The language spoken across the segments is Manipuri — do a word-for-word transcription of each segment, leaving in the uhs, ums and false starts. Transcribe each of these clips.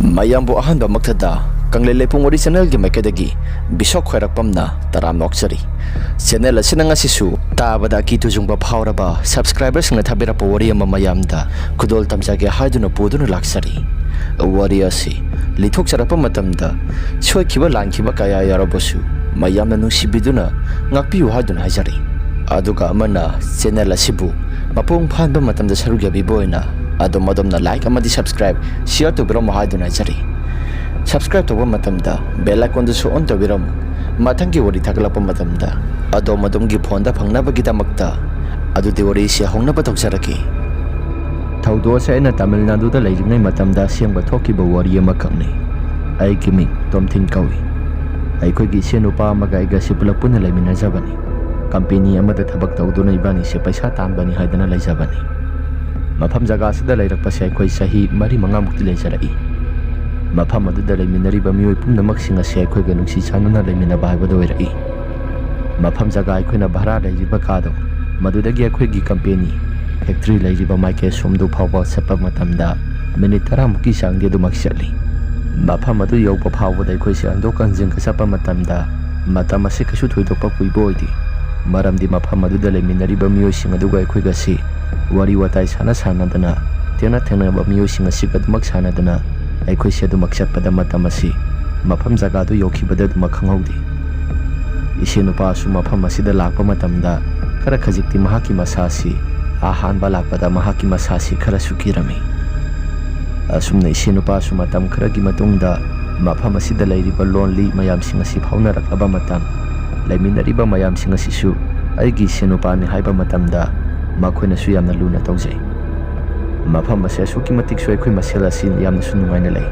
ꯃꯌꯥꯝꯕꯨ ꯑꯍꯥꯟꯕꯃꯛꯇꯗ ꯀꯪꯂꯩ ꯂꯩꯄꯨꯡ ꯋꯥꯔꯤ ꯆꯦꯅꯦꯜꯒꯤ ꯃꯥꯏꯀꯩꯗꯒꯤ ꯕꯤꯁꯣꯛ ꯈ꯭ꯋꯥꯏꯔꯥꯛꯄꯝꯅ ꯇꯔꯥꯝꯅ ꯑꯣꯛꯆꯔꯤ꯫ ꯆꯦꯅꯦꯜ ꯑꯁꯤꯅ ꯉꯁꯤꯁꯨ ꯇꯥꯕꯗ ꯑꯀꯤ ꯇꯨꯖꯨꯡꯕ ꯐꯥꯎꯔꯕ ꯁꯕꯁꯀ꯭ꯔꯥꯏꯕꯔꯁꯤꯡꯅ ꯊꯥꯕꯤꯔꯛꯄ ꯋꯥꯔꯤ ꯑꯃ ꯃꯌꯥꯝꯗ ꯈꯨꯗꯣꯜ ꯇꯝꯖꯒꯦ ꯍꯥꯏꯗꯨꯅ ꯄꯨꯗꯨꯅ ꯂꯥꯛꯆꯔꯤ꯫ ꯋꯥꯔꯤ ꯑꯁꯤ ꯂꯤꯊꯣꯛꯆꯔꯛꯄ ꯃꯇꯝꯗ ꯁꯣꯏꯈꯤꯕ ꯂꯥꯟꯈꯤꯕ ꯀꯌꯥ ꯌꯥꯎꯔꯕꯁꯨ ꯃꯌꯥꯝꯅ ꯅꯨꯡꯁꯤꯕꯤꯗꯨꯅ ꯉꯥꯛꯄꯤꯌꯨ ꯍꯥꯏꯗꯨꯅ ꯍꯥꯏꯖꯔꯤ꯫ ꯑꯗꯨꯒ ꯑꯃꯅ ꯆꯦꯅꯦꯜ ꯑꯁꯤꯕꯨ ꯃꯄꯨꯡ ꯐꯥꯍꯟꯕ ꯃꯇꯝꯗ ꯁꯔꯨꯛ ꯌꯥꯕꯤꯕ ꯑꯣꯏꯅ ꯑꯗꯣꯝ ꯑꯗꯣꯝꯅ ꯂꯥꯏꯛ ꯑꯃꯗꯤ ꯁꯕꯁꯀ꯭ꯔꯥꯏꯕ, ꯁꯤꯌꯔ ꯇꯧꯕꯤꯔꯝꯃꯨ ꯍꯥꯏꯗꯨꯅ ꯍꯥꯏꯖꯔꯤ꯫ ꯁꯕꯁꯀ꯭ꯔꯥꯏꯕ ꯇꯧꯕ ꯃꯇꯝꯗ ꯕꯦꯜ ꯑꯥꯏꯀꯣꯟꯗꯨꯁꯨ ꯑꯣꯟ ꯇꯧꯕꯤꯔꯝꯃꯨ꯫ ꯃꯊꯪꯒꯤ ꯋꯥꯔꯤ ꯊꯥꯒꯠꯂꯛꯄ ꯃꯇꯝꯗ ꯑꯗꯣꯝ ꯑꯗꯣꯝꯒꯤ ꯐꯣꯟꯗ ꯐꯪꯅꯕꯒꯤꯗꯃꯛꯇ꯫ ꯑꯗꯨꯗꯤ ꯋꯥꯔꯤꯁꯤ ꯍꯧꯅꯕ ꯇꯧꯖꯔꯛꯀꯦ꯫ ꯊꯧꯗꯣꯛ ꯑꯁꯤ ꯑꯩꯅ ꯇꯥꯃꯤꯜ ꯅꯥꯗꯨꯗ ꯂꯩꯔꯤꯉꯩ ꯃꯇꯝꯗ ꯑꯁꯦꯡꯕ ꯊꯣꯛꯈꯤꯕ ꯋꯥꯔꯤ ꯑꯃꯈꯛꯅꯤ꯫ ꯑꯩꯒꯤ ꯃꯤꯡ ꯇꯣꯝꯊꯤꯟ ꯀꯧꯏ꯫ ꯑꯩꯈꯣꯏꯒꯤ ꯏꯆꯦ ꯅꯨꯄꯥ ꯑꯃꯒ ꯑꯩꯒꯁꯤ ꯄꯨꯂꯞ ꯄꯨꯟꯅ ꯂꯩꯃꯤꯟꯅꯖꯕꯅꯤ꯫ ꯀꯝꯄꯦꯅꯤ ꯑꯃꯗ ꯊꯕꯛ ꯇꯧꯗꯨꯅ ꯏꯕꯥꯅꯤꯁꯦ ꯄꯩꯁꯥ ꯇꯥꯟꯕꯅꯤ ꯍꯥꯏꯗꯅ ꯂꯩꯖꯕꯅꯤ꯫ ꯃꯐꯝ ꯖꯒꯥꯁꯤꯗ ꯂꯩꯔꯛꯄꯁꯦ ꯑꯩꯈꯣꯏ ꯆꯍꯤ ꯃꯔꯤ ꯃꯉꯥꯃꯨꯛꯇꯤ ꯂꯩꯖꯔꯛꯏ꯫ ꯃꯐꯝ ꯑꯗꯨꯗ ꯂꯩꯃꯤꯟꯅꯔꯤꯕ ꯃꯤꯑꯣꯏ ꯄꯨꯝꯅꯃꯛꯁꯤꯡ ꯑꯁꯦ ꯑꯩꯈꯣꯏꯒ ꯅꯨꯡꯁꯤ ꯆꯥꯟꯅꯅ ꯂꯩꯃꯤꯟꯅꯕ ꯍꯥꯏꯕꯗꯨ ꯑꯣꯏꯔꯛꯏ꯫ ꯃꯐꯝ ꯖꯒꯥ ꯑꯩꯈꯣꯏꯅ ꯚꯔꯥ ꯂꯩꯔꯤꯕ ꯀꯥꯗꯣ, ꯃꯗꯨꯗꯒꯤ ꯑꯩꯈꯣꯏꯒꯤ ꯀꯝꯄꯦꯅꯤ ꯐꯦꯛꯇ꯭ꯔꯤ ꯂꯩꯔꯤꯕ ꯃꯥꯏꯀꯩ ꯑꯁꯣꯝꯗꯨ ꯐꯥꯎꯕ ꯆꯠꯄ ꯃꯇꯝꯗ ꯃꯤꯅꯤꯠ ꯇꯔꯥꯃꯨꯛꯀꯤ ꯆꯥꯡꯗꯤ ꯑꯗꯨꯃꯛ ꯆꯠꯂꯤ꯫ ꯃꯐꯝ ꯑꯗꯨ ꯌꯧꯕ ꯐꯥꯎꯕꯗ ꯑꯩꯈꯣꯏꯁꯦ ꯍꯟꯗꯣꯛ ꯍꯟꯖꯤꯟꯒ ꯆꯠꯄ ꯃꯇꯝꯗ ꯃꯇꯝ ꯑꯁꯤ ꯀꯩꯁꯨ ꯊꯣꯏꯗꯣꯛꯄ ꯀꯨꯏꯕ ꯑꯣꯏꯗꯦ꯫ ꯃꯔꯝꯗꯤ ꯃꯐꯝ ꯑꯗꯨꯗ ꯂꯩꯃꯤꯟꯅꯔꯤꯕ ꯃꯤꯑꯣꯏꯁꯤꯡ ꯑꯗꯨꯒ ꯑꯩꯈꯣꯏꯒꯁꯤ ꯋꯥꯔꯤ ꯋꯥꯇꯥꯏ ꯁꯥꯟꯅ ꯁꯥꯟꯅꯗꯅ, ꯊꯦꯡꯅ ꯊꯦꯡꯅꯕ ꯃꯤꯑꯣꯏꯁꯤꯡ ꯑꯁꯤꯒ ꯑꯗꯨꯃꯛ ꯁꯥꯟꯅꯗꯅ ꯑꯩꯈꯣꯏꯁꯦ ꯑꯗꯨꯃꯛ ꯆꯠꯄꯗ ꯃꯇꯝ ꯑꯁꯤ ꯃꯐꯝ ꯖꯒꯥꯗꯨ ꯌꯧꯈꯤꯕꯗ ꯑꯗꯨꯃꯛ ꯈꯪꯍꯧꯗꯦ꯫ ꯏꯆꯦ ꯅꯨꯄꯥꯁꯨ ꯃꯐꯝ ꯑꯁꯤꯗ ꯂꯥꯛꯄ ꯃꯇꯝꯗ ꯈꯔ ꯈꯖꯤꯛꯇꯤ ꯃꯍꯥꯛꯀꯤ ꯃꯁꯥꯁꯤ ꯑꯍꯥꯟꯕ ꯂꯥꯛꯄꯗ ꯃꯍꯥꯛꯀꯤ ꯃꯁꯥꯁꯤ ꯈꯔꯁꯨ ꯀꯤꯔꯝꯃꯤ꯫ ꯑꯁꯨꯝꯅ ꯏꯆꯦ ꯅꯨꯄꯥꯁꯨ ꯃꯇꯝ ꯈꯔꯒꯤ ꯃꯇꯨꯡꯗ ꯃꯐꯝ ꯑꯁꯤꯗ ꯂꯩꯔꯤꯕ ꯂꯣꯟꯂꯤ ꯃꯌꯥꯝꯁꯤꯡ ꯑꯁꯤ ꯐꯥꯎꯅꯔꯛꯂꯕ ꯃꯇꯝ, ꯂꯩꯃꯤꯟꯅꯔꯤꯕ ꯃꯌꯥꯝꯁꯤꯡ ꯑꯁꯤꯁꯨ ꯑꯩꯒꯤ ꯏꯆꯦ ꯅꯨꯄꯥꯅꯤ ꯍꯥꯏꯕ ꯃꯇꯝꯗ ꯃꯈꯣꯏꯅꯁꯨ ꯌꯥꯝꯅ ꯂꯨꯅ ꯇꯧꯖꯩ꯫ ꯃꯐꯝ ꯑꯁꯤ ꯑꯁꯨꯛꯀꯤ ꯃꯇꯤꯛꯁꯨ ꯑꯩꯈꯣꯏ ꯃꯁꯦꯜ ꯑꯁꯤ ꯌꯥꯝꯅꯁꯨ ꯅꯨꯡꯉꯥꯏꯅ ꯂꯩ꯫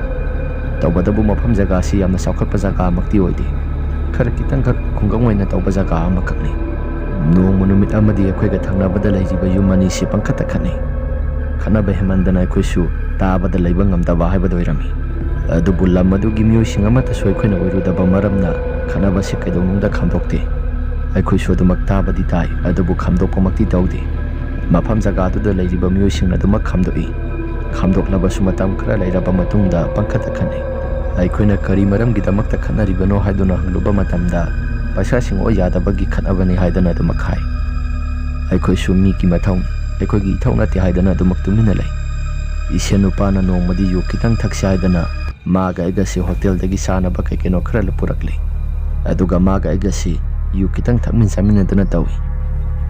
ꯇꯧꯕꯇꯕꯨ ꯃꯐꯝ ꯖꯒꯥ ꯑꯁꯤ ꯌꯥꯝꯅ ꯆꯥꯎꯈꯠꯄ ꯖꯒꯥ ꯑꯃꯛꯇꯤ ꯑꯣꯏꯗꯦ꯫ ꯈꯔ ꯈꯤꯇꯪꯈꯛ ꯈꯨꯡꯒꯪ ꯑꯣꯏꯅ ꯇꯧꯕ ꯖꯒꯥ ꯑꯃꯈꯛꯅꯤ꯫ ꯅꯣꯡꯃ ꯅꯨꯃꯤꯠ ꯑꯃꯗꯤ ꯑꯩꯈꯣꯏꯒ ꯊꯪꯅꯕꯗ ꯂꯩꯔꯤꯕ ꯌꯨꯝ ꯑꯅꯤꯁꯤ ꯄꯪꯈꯠꯇ ꯈꯠꯅꯩ꯫ ꯈꯠꯅꯕ ꯍꯦꯟꯃꯟꯗꯅ ꯑꯩꯈꯣꯏꯁꯨ ꯇꯥꯕꯗ ꯂꯩꯕ ꯉꯝꯗꯕ ꯍꯥꯏꯕꯗꯨ ꯑꯣꯏꯔꯝꯃꯤ꯫ ꯑꯗꯨꯕꯨ ꯂꯝ ꯑꯗꯨꯒꯤ ꯃꯤꯑꯣꯏꯁꯤꯡ ꯑꯃꯠꯇꯁꯨ ꯑꯩꯈꯣꯏꯅ ꯑꯣꯏꯔꯨꯗꯕ ꯃꯔꯝꯅ ꯈꯠꯅꯕꯁꯤ ꯀꯩꯗꯧꯅꯨꯡꯗ ꯈꯥꯝꯗꯣꯛꯇꯦ꯫ ꯑꯩꯈꯣꯏꯁꯨ ꯑꯗꯨꯃꯛ ꯇꯥꯕꯗꯤ ꯇꯥꯏ, ꯑꯗꯨꯕꯨ ꯈꯥꯝꯗꯣꯛꯄꯃꯛꯇꯤ ꯇꯧꯗꯦ꯫ ꯃꯐꯝ ꯖꯒꯥꯗꯨꯗ ꯂꯩꯔꯤꯕ ꯃꯤꯑꯣꯏꯁꯤꯡꯅ ꯑꯗꯨꯃꯛ ꯈꯥꯝꯗꯣꯛꯏ꯫ ꯈꯥꯝꯗꯣꯛꯂꯕꯁꯨ ꯃꯇꯝ ꯈꯔ ꯂꯩꯔꯕ ꯃꯇꯨꯡꯗ ꯄꯪꯈꯠꯇ ꯈꯠꯅꯩ꯫ ꯑꯩꯈꯣꯏꯅ ꯀꯔꯤ ꯃꯔꯝꯒꯤꯗꯃꯛꯇ ꯈꯠꯅꯔꯤꯕꯅꯣ ꯍꯥꯏꯗꯨꯅ ꯍꯪꯂꯨꯕ ꯃꯇꯝꯗ, "ꯄꯩꯁꯥ ꯁꯤꯡꯉꯛꯑꯣ ꯌꯥꯗꯕꯒꯤ ꯈꯠꯅꯕꯅꯤ" ꯍꯥꯏꯗꯨꯅ ꯑꯗꯨꯃꯛ ꯍꯥꯏ꯫ ꯑꯩꯈꯣꯏꯁꯨ ꯃꯤꯒꯤ ꯃꯊꯧꯅꯤ, ꯑꯩꯈꯣꯏꯒꯤ ꯏꯊꯧ ꯅꯠꯇꯦ ꯍꯥꯏꯗꯨꯅ ꯑꯗꯨꯃꯛ ꯇꯨꯃꯤꯟꯅ ꯂꯩ꯫ ꯏꯁꯦꯟ ꯅꯨꯄꯥꯅ ꯅꯣꯡꯃꯗꯤ ꯌꯨ ꯈꯤꯇꯪ ꯊꯛꯁꯤ ꯍꯥꯏꯗꯅ ꯃꯥꯒ ꯑꯩꯒꯁꯤ ꯍꯣꯇꯦꯜꯗꯒꯤ ꯆꯥꯅꯕ ꯀꯩ ꯀꯩꯅꯣ ꯈꯔ ꯄꯨꯔꯛꯂꯤ꯫ ꯑꯗꯨꯒ ꯃꯥꯒ ꯑꯩꯒꯁꯤ ꯌꯨ ꯈꯤꯇꯪ ꯊꯛꯃꯤꯟ ꯆꯥꯃꯤꯟꯅꯗꯨꯅ ꯇꯧꯏ꯫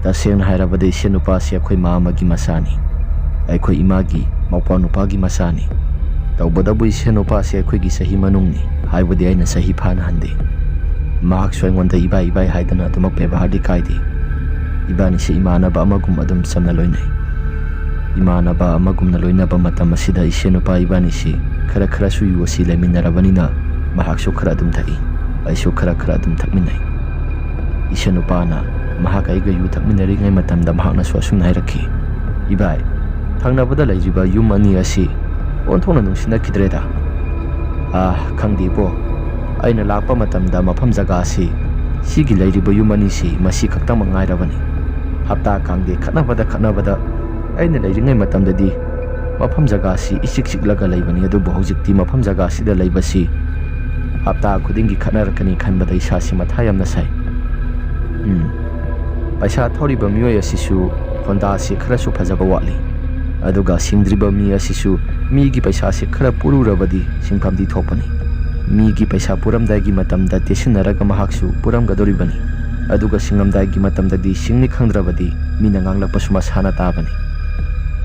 ꯇꯁꯦꯡꯅ ꯍꯥꯏꯔꯕꯗ ꯏꯁꯦꯟ ꯅꯨꯄꯥꯁꯤ ꯑꯩꯈꯣꯏ ꯃꯥ ꯑꯃꯒꯤ ꯃꯆꯥꯅꯤ꯫ ꯑꯩꯈꯣꯏ ꯏꯃꯥꯒꯤ ꯃꯧꯄ꯭ꯋꯥ ꯅꯨꯄꯥꯒꯤ ꯃꯆꯥꯅꯤ꯫ ꯇꯧꯕꯇꯕꯨ ꯏꯁꯦꯟ ꯅꯨꯄꯥꯁꯤ ꯑꯩꯈꯣꯏꯒꯤ ꯆꯍꯤ ꯃꯅꯨꯡꯅꯤ, ꯍꯥꯏꯕꯗꯤ ꯑꯩꯅ ꯆꯍꯤ ꯐꯥꯅ ꯍꯟꯗꯦ꯫ ꯃꯍꯥꯛꯁꯨ ꯑꯩꯉꯣꯟꯗ ꯏꯕꯥꯏ ꯏꯕꯥꯏ ꯍꯥꯏꯗꯅ ꯑꯗꯨꯃꯛ ꯕꯦꯕꯥꯔꯗꯤ ꯀꯥꯏꯗꯦ꯫ ꯏꯕꯥꯅꯤꯁꯤ ꯏꯃꯥꯟꯅꯕ ꯑꯃꯒꯨꯝ ꯑꯗꯨꯝ ꯆꯝꯅ ꯂꯣꯏꯅꯩ꯫ ꯏꯃꯥꯟꯅꯕ ꯑꯃꯒꯨꯝꯅ ꯂꯣꯏꯅꯕ ꯃꯇꯝ ꯑꯁꯤꯗ ꯏꯁꯦꯟ ꯅꯨꯄꯥ ꯏꯕꯥꯅꯤꯁꯤ ꯈꯔ ꯈꯔꯁꯨ ꯌꯨ ꯑꯁꯤ ꯂꯩꯃꯤꯟꯅꯔꯕꯅꯤꯅ ꯃꯍꯥꯛꯁꯨ ꯈꯔ ꯑꯗꯨꯝ ꯊꯛꯏ, ꯑꯩꯁꯨ ꯈꯔ ꯈꯔ ꯑꯗꯨꯝ ꯊꯛꯃꯤꯟꯅꯩ꯫ ꯏꯁꯦꯟ ꯅꯨꯄꯥꯅ ꯃꯍꯥꯛ ꯑꯩꯒ ꯌꯨ ꯊꯛꯃꯤꯟꯅꯔꯤꯉꯩ ꯃꯇꯝꯗ ꯃꯍꯥꯛꯅꯁꯨ ꯑꯁꯨꯝꯅ ꯍꯥꯏꯔꯛꯈꯤ, "ꯏꯕꯥꯏ, ꯊꯪꯅꯕꯗ ꯂꯩꯔꯤꯕ ꯌꯨꯝ ꯑꯅꯤ ꯑꯁꯤ ꯑꯣꯟꯊꯣꯛꯅ ꯅꯨꯡꯁꯤꯅꯈꯤꯗ꯭ꯔꯦꯗ꯫ ꯑꯥ, ꯈꯪꯗꯦꯕꯣ, ꯑꯩꯅ ꯂꯥꯛꯄ ꯃꯇꯝꯗ ꯃꯐꯝ ꯖꯒꯥꯁꯤ, ꯁꯤꯒꯤ ꯂꯩꯔꯤꯕ ꯌꯨꯝ ꯑꯅꯤꯁꯤ ꯃꯁꯤ ꯈꯛꯇꯃꯛ ꯉꯥꯏꯔꯕꯅꯤ꯫ ꯍꯞꯇꯥ ꯀꯥꯡꯗꯦ ꯈꯠꯅꯕꯗ ꯈꯠꯅꯕꯗ ꯑꯩꯅ ꯂꯩꯔꯤꯉꯩ ꯃꯇꯝꯗꯗꯤ ꯃꯐꯝ ꯖꯒꯥꯁꯤ ꯏꯆꯤꯛ ꯆꯤꯛꯂꯒ ꯂꯩꯕꯅꯤ, ꯑꯗꯨꯕꯨ ꯍꯧꯖꯤꯛꯇꯤ ꯃꯐꯝ ꯖꯒꯥꯁꯤꯗ ꯂꯩꯕꯁꯤ ꯍꯞꯇꯥ ꯈꯨꯗꯤꯡꯒꯤ ꯈꯠꯅꯔꯛꯀꯅꯤ ꯈꯟꯕꯗ ꯏꯁꯥꯁꯤ ꯃꯊꯥ ꯌꯥꯝꯅ ꯁꯥꯏ꯫ ꯎꯝ, ꯄꯩꯁꯥ ꯊꯧꯔꯤꯕ ꯃꯤꯑꯣꯏ ꯑꯁꯤꯁꯨ ꯍꯣꯟꯗꯥꯁꯤ ꯈꯔꯁꯨ ꯐꯖꯕ ꯋꯥꯠꯂꯤ, ꯑꯗꯨꯒ ꯁꯤꯡꯗ꯭ꯔꯤꯕ ꯃꯤ ꯑꯁꯤꯁꯨ ꯃꯤꯒꯤ ꯄꯩꯁꯥꯁꯤ ꯈꯔ ꯄꯨꯔꯨꯔꯕꯗꯤ ꯁꯤꯟꯐꯝꯗꯤ ꯊꯣꯛꯄꯅꯤ꯫ ꯃꯤꯒꯤ ꯄꯩꯁꯥ ꯄꯨꯔꯝꯗꯥꯏꯒꯤ ꯃꯇꯝꯗ ꯇꯦꯁꯤꯟꯅꯔꯒ ꯃꯍꯥꯛꯁꯨ ꯄꯨꯔꯝꯒꯗꯧꯔꯤꯕꯅꯤ, ꯑꯗꯨꯒ ꯁꯤꯡꯉꯝꯗꯥꯏꯒꯤ ꯃꯇꯝꯗꯗꯤ ꯁꯤꯡꯅꯤ ꯈꯪꯗ꯭ꯔꯕꯗꯤ ꯃꯤꯅ ꯉꯥꯡꯂꯛꯄꯁꯨ ꯃꯁꯥꯅ ꯇꯥꯕꯅꯤ꯫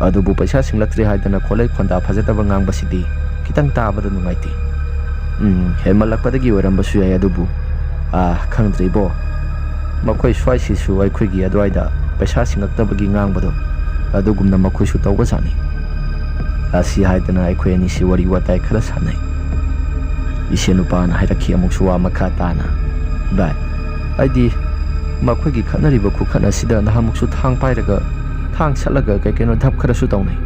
ꯑꯗꯨꯕꯨ ꯄꯩꯁꯥ ꯁꯤꯡꯂꯛꯇ꯭ꯔꯦ ꯍꯥꯏꯗꯅ ꯈꯣꯜꯂꯩ ꯈꯣꯟꯗꯥ ꯐꯖꯗꯕ ꯉꯥꯡꯕꯁꯤꯗꯤ ꯈꯤꯇꯪ ꯇꯥꯕꯗ ꯅꯨꯡꯉꯥꯏꯇꯦ꯫ ꯎꯝ, ꯍꯦꯟꯃꯜꯂꯛꯄꯗꯒꯤ ꯑꯣꯏꯔꯝꯕꯁꯨ ꯌꯥꯏ, ꯑꯗꯨꯕꯨ, ꯑꯥ, ꯈꯪꯗ꯭ꯔꯦꯕꯣ꯫ ꯃꯈꯣꯏ ꯁ꯭ꯋꯥꯏꯁꯤꯁꯨ ꯑꯩꯈꯣꯏꯒꯤ ꯑꯗꯨꯋꯥꯏꯗ ꯄꯩꯁꯥ ꯁꯤꯡꯉꯛꯇꯕꯒꯤ ꯉꯥꯡꯕꯗꯣ, ꯑꯗꯨꯒꯨꯝꯅ ꯃꯈꯣꯏꯁꯨ ꯇꯧꯕꯖꯥꯠꯅꯤ"꯫ ꯑꯁꯤ ꯍꯥꯏꯗꯅ ꯑꯩꯈꯣꯏ ꯑꯅꯤꯁꯤ ꯋꯥꯔꯤ ꯋꯥꯇꯥꯏ ꯈꯔ ꯁꯥꯟꯅꯩ꯫ ꯏꯁꯦꯟ ꯅꯨꯄꯥꯅ ꯍꯥꯏꯔꯛꯈꯤ ꯑꯃꯨꯛꯁꯨ ꯋꯥ ꯃꯈꯥ ꯇꯥꯅ, "ꯚꯥꯏ, ꯑꯩꯗꯤ ꯃꯈꯣꯏꯒꯤ ꯈꯠꯅꯔꯤꯕ ꯈꯨꯈꯠ ꯑꯁꯤꯗ ꯅꯍꯥꯟꯃꯨꯛꯁꯨ ꯊꯥꯡ ꯄꯥꯏꯔꯒ, ꯊꯥꯡ ꯁꯠꯂꯒ ꯀꯩ ꯀꯩꯅꯣ ꯙꯞ ꯈꯔꯁꯨ ꯇꯧꯅꯩ꯫